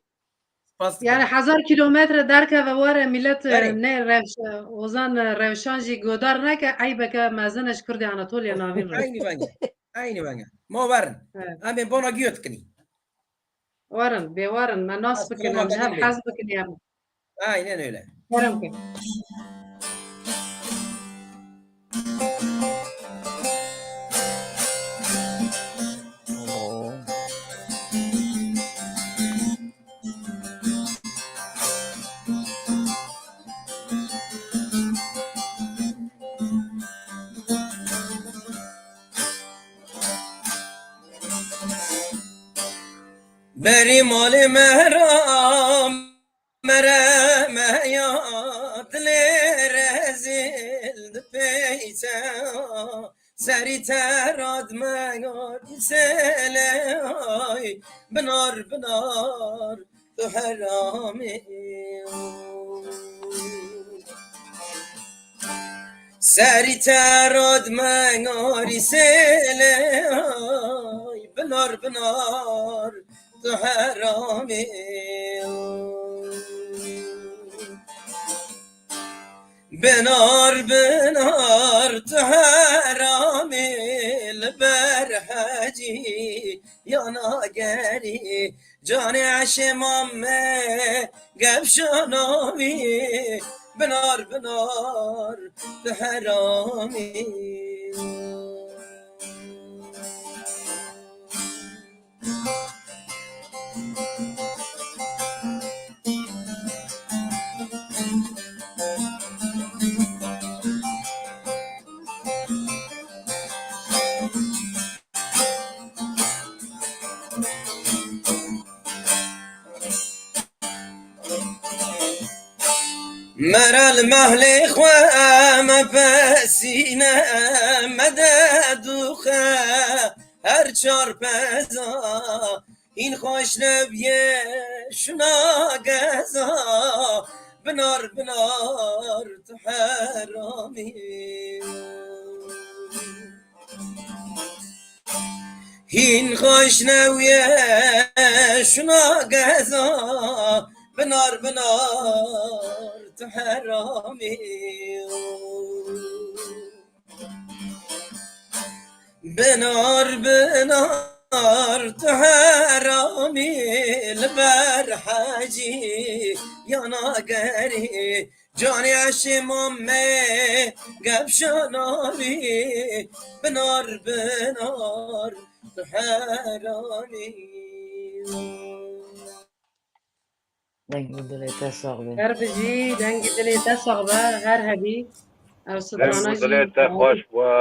Spas. Yani hezar kilometre derkeve were millet e, Erê. ne rewş, ozan e, rewşan jî godar neke, eybeke mezin e ji Kurdê Anatoliya Navîn re. Aynı bence. Aynı bence. Ma verin. Evet. Em ê bona giyo dikinî. Warin, bê warin, me nas Bas, bikin, tamam, em her tamam. Hez bikin em. Aynen öyle. Kerem ke. Berî malê me ra mere me ya dilê rezîl dipeyse. Serî te radme sele ay binar binar tu heramî. Serî te radme sele ay binar binar tu heramî. Binar binar tu heramî li ber hecî ya nagerî. Canê eşê mamme gevşanavî binar binar tu heramî. Mera li mehlê xwe me pesîne, me de dûxe her çar peza. Hîn xweş nebûye şuna geza, binar binar tu heramî. Hîn xweş nebûye şuna geza, binar binar tu heramî. Binar binar tu heramî li ber hecî ya nagerî. Canê eşê mamme gevşanavî binar binar tu heramî. Deng û dilê te sax be. Her bijî, dengê dilê te sax be, her hebî. Ew Deng strana û jî. dilê te xweş be.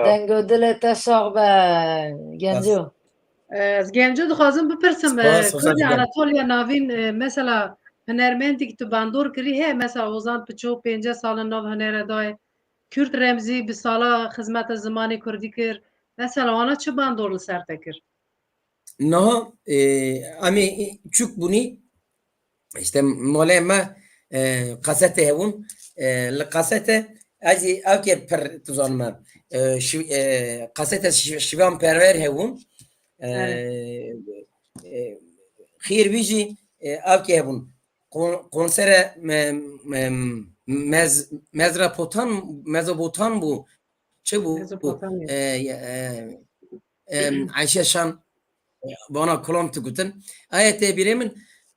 Deng û dilê te sax be. Genco. Ez genco dixwazim bipirsim, Spas, e, Hozan Kurdê Hocam. Anatoliya Navîn, e, mesela hunermendî tu bandor kirî heye, mesela Ozan Piço pêncî sal in nav hunere dayê. Kurd Remzî bi sala xizmeta zimanê kurdî kir. Mesela wana çi bandor li ser te kir? Niha, e, em ê çûk bûnî, işte malê me, e, kasete hebûn, e, li kasete ez ê ew ke pir tu zanime, e, şi-, e, kasete şi-, Şivan Perwer hebûn, e, Evet. e, xêr wî jî, e, ew ke hebûn. Kon-, konsere me, me, mez-, Mezra Potan, Mezopotan bû. Çi bû? Mezopotamya. E, e, e, Ayşe Şan. Vana kulam tu gutin. Aya tê bîrê min,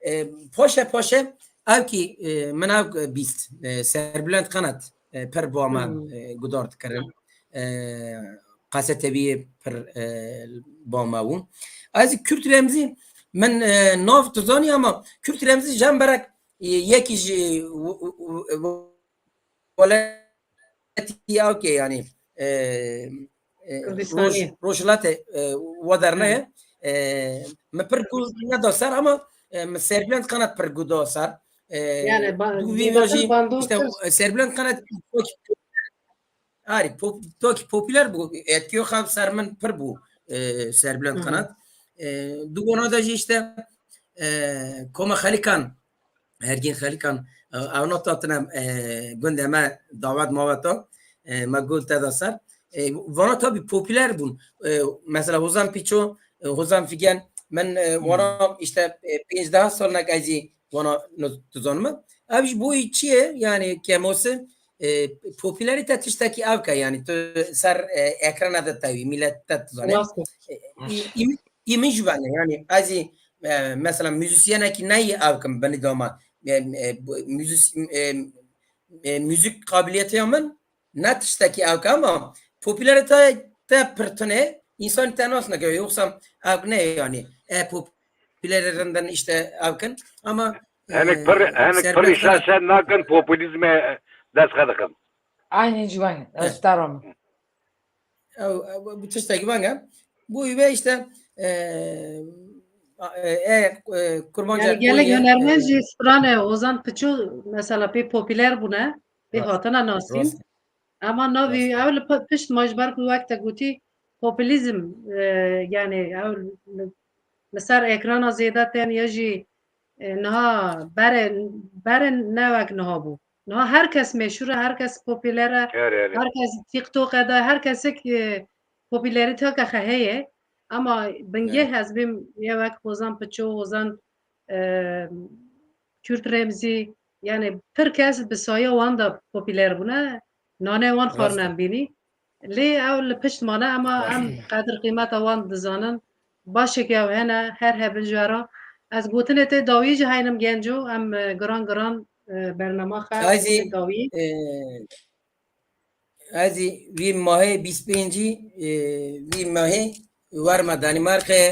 e, paşe paşe ew kî, e, min ew bîst, e, Serbülent Kanat, e, pir ba me, e, gudar dikirin. E, Qase teviyê pir, e, ba me bû. Ez Kürt Remzî, min, e, nav tu zanî ama Kürt Remzî jem berek, e, yekî ji w-, w-, w-, welatî ew ke, yanî, e, e, Kurdistanê. Roj-, Rojhilatê, e, we derneye. E, min pir guh neda ser ama, e, min Serbülent Kanat pir guh da ser. E, Yani, ba-, dû vî vê jî, işte, Serbülent Kanat Arî, pop-, tokî popüler bû. Etkiyo xev ser min pir bû, e, Serbülent Kanat. E, du bona de jî işte, e, Koma Xelikan, Hergîn Xelikan, e, ew nota tine, e, gundê me davet maveta, e, me gul te da ser. E, vana tabi popüler bûn. E, mesela Hozan Piço, e, Hozan Figen, min, e, vana işte, e, pênc deh sal nek ez jî vana no-, tu zanime. Ev ji bo çi ye? Yani Kemosi, e, popülerite tiştekî ev ke, yani tu ser, e, ekrana de tewî, millet te dizane. Rast e. E, î-, î-, î min jî bende, yani ez ê, e, mesela müzisyenekî neyê ev kim binî dama. E, e, bu müzis-, e, e, müzik kabiliyeti ya min ne tiştekî ev ke ama popülerite te pir tune, însan te nas neke, yoksa ev ne yani, e, popüler rindin işte ev kin ama, Hinek pir, e, hinek pir serbest işe sen nakin populizme dest xwe dixin. Aynen ciwan, ez darom. Ew, ew, bu tiştekî vanga. Bu ve işte, e, e, e, kurbanca Yani gelek hunermend jî stranê Ozan Piço mesela pê popüler bûne, pê hatina nasîn. Ama navî ew li pe-, pişt ma ji ber ku wek te gotî populîzm, e, yani ew li, li ser ekrana zêde tên ya jî, e, niha berê, berê ne wek niha bû. Niha her kes meşhur e, her kes popüler e, her kes TikTok e de, her kesik, e, popülerite ke heye. Ama bingeh ez bêm yê wek Hozan Piço, Hozan, e, Kürt Remzî, yani pir kes bi saya wan de popüler bûne, nanê wan xwarine em bînî. Lê ew li pişt mane, ema em qedir qîmeta wan dizanin. Başek ew hene, her hebin ji we re. Ez gotinê tê dawî jî heynim genco, em, e, giran giran, e, bernama xwe dawî. E, Ez ê vî mahê bîst pêncî, e, vî mahê werme Danîmarkê,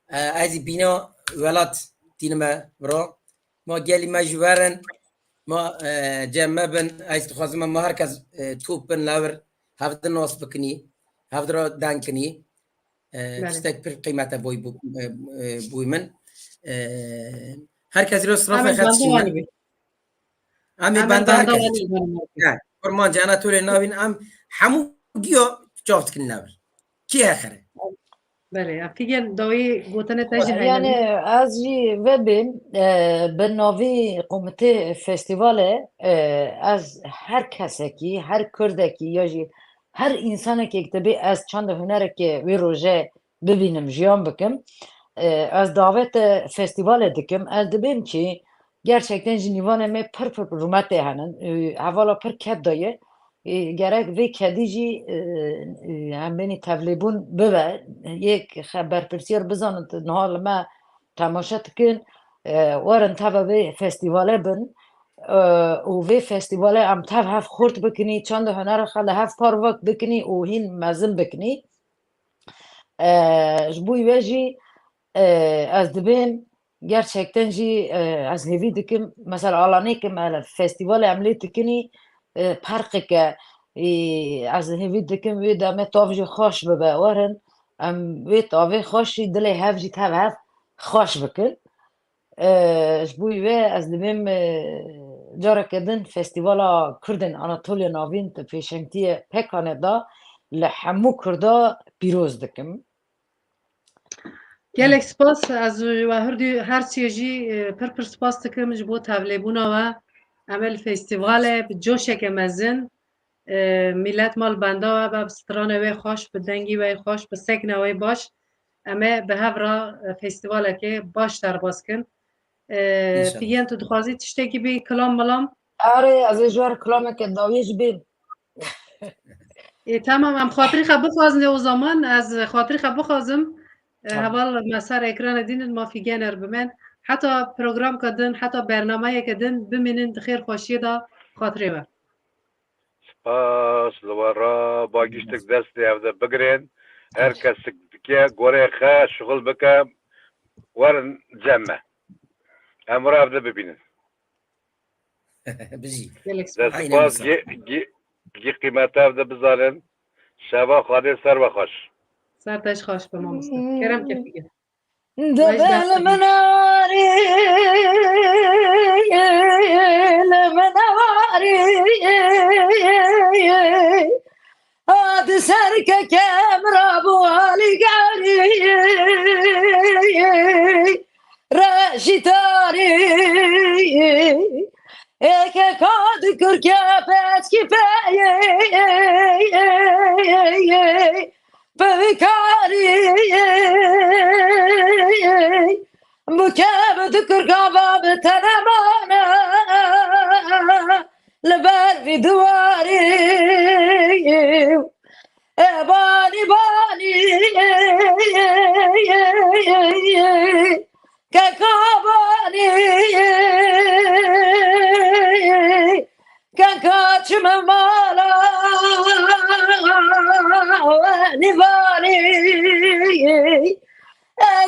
e, ez ê bîna welat tînime bira. Ma gelî me jî werin, ma, e, cem me bin, ez dixwazim ma her kes, e, top bin lewir, hevdi nas bikinî, hevdi ra deng kinî. E, tiştek pir qîmete boy bû, e, e, bûy min. E, her kes ro strafê xet şî min. Em ê benda her kes. Kurmancê Anatoliyê navîn em hemû giya çav dikin navir. Kî hexire? Belê, ya Figen dawî gotinê te jî heyne. Yani ez jî vebêm, e, bi navî komitê festîvalê, e, ez her kesekî, her kurdekî ya jî her însanekî dibê ez çanda hunerekê wê roje bibînim, jiyan bikim. E, ez davete festîvalê dikim. Ez dibêm ki gerçekten ji nîvanê me pir pir rûmetê henin. E, hevala pir ked daye. E, gerek vê kedî jî, e, e, em bênî tevlêbûn bibe. Yek xe-, berpirsiyar bizanin tu niha li me temaşe dikin. E, werin teva vê festîvalê bin. E, û vê festîvalê em tev hev xurt bikinî, çanda hunera xwe li hev parvak bikinî û hîn mezin bikinî. E, ji bo wê jî, e, ez dibêm gerçekten jî, e, ez hêvî dikim, mesela alanê ke me festîvalê em lê dikinî, e, perqeke, e, ez hêvî dikim wê demê tav jî xweş bibe. Werin em wê tavê xweş jî dilê hev jî tev hev xweş bikin. E, ji bo wê ez dibêm, e, careke din Festîvala Kurdên Anatoliya Navîn di pêşengtiyê Pekanê de li hemû Kurda pîroz dikim. Gelek spas. Ez we hirdî her çiyê jî, e, pir pir spas dikim ji bo tevlêbûna we. Em ê li festîvalê bi coşeke mezin, e, milet mal benda we be, bi stranê wê xweş, bi dengî wê xweş, bi sekna wê baş. Em ê bi hev re, e, festîvalekê baş derbas kin. E, Figen, tu dixwazî tiştekî bî, kilam milam? Erê, ez ê ji we re kilameke dawî jî bêm. Ê, tamam, em xatirî xwe bixwazin, ê, o zaman ez xatirî xwe bixwazim. Heval me ser ekranê dînin, ma fîgener bimen. Heta programka din, heta bernameyeke din bimînin di xêr xweşiyê de, xatirê we. Spas, li we re ba giştik destê ev de bigirên. Her kesik dike gorê xwe şixul bike, werin cem me. Em re ev de bibînin. Bijî. Gelek spas. Dest spas, gî, gî, gî qîmeta ev de bizanin. Şeva Xwedê ser we xweş. Ser te jî xweş be mamoste. Kerem kefî gel. Debe li min arî, li min arî, a di ser kekem rabû alîgarî, reşî tarî, ê keka di kurke peçkî peyê, pevikarî, bu kev di kurka va bi tenemane, li ber vî diwarî, ê banî banî, keka banî, keka çime mala, nîvanî,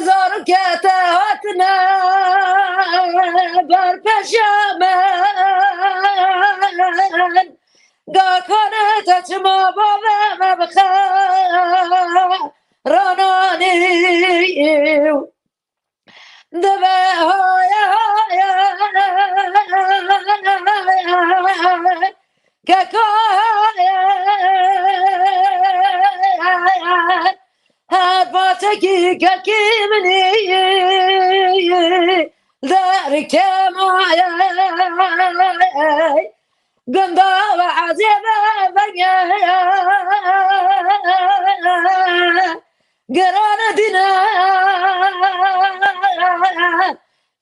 zarokê te hatine ber peşa min. Gakane te çima bavê me bixe rananî. Dibe haya, haya, keka, haya, her paçekî kekî minî derkemaye. Gunda ve ezê ve venge, giran dîne,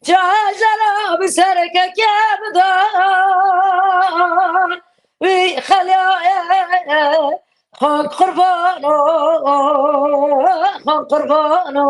cajela bi serkeke bida, wî xelyaye, xan qurbano, xan qurbano.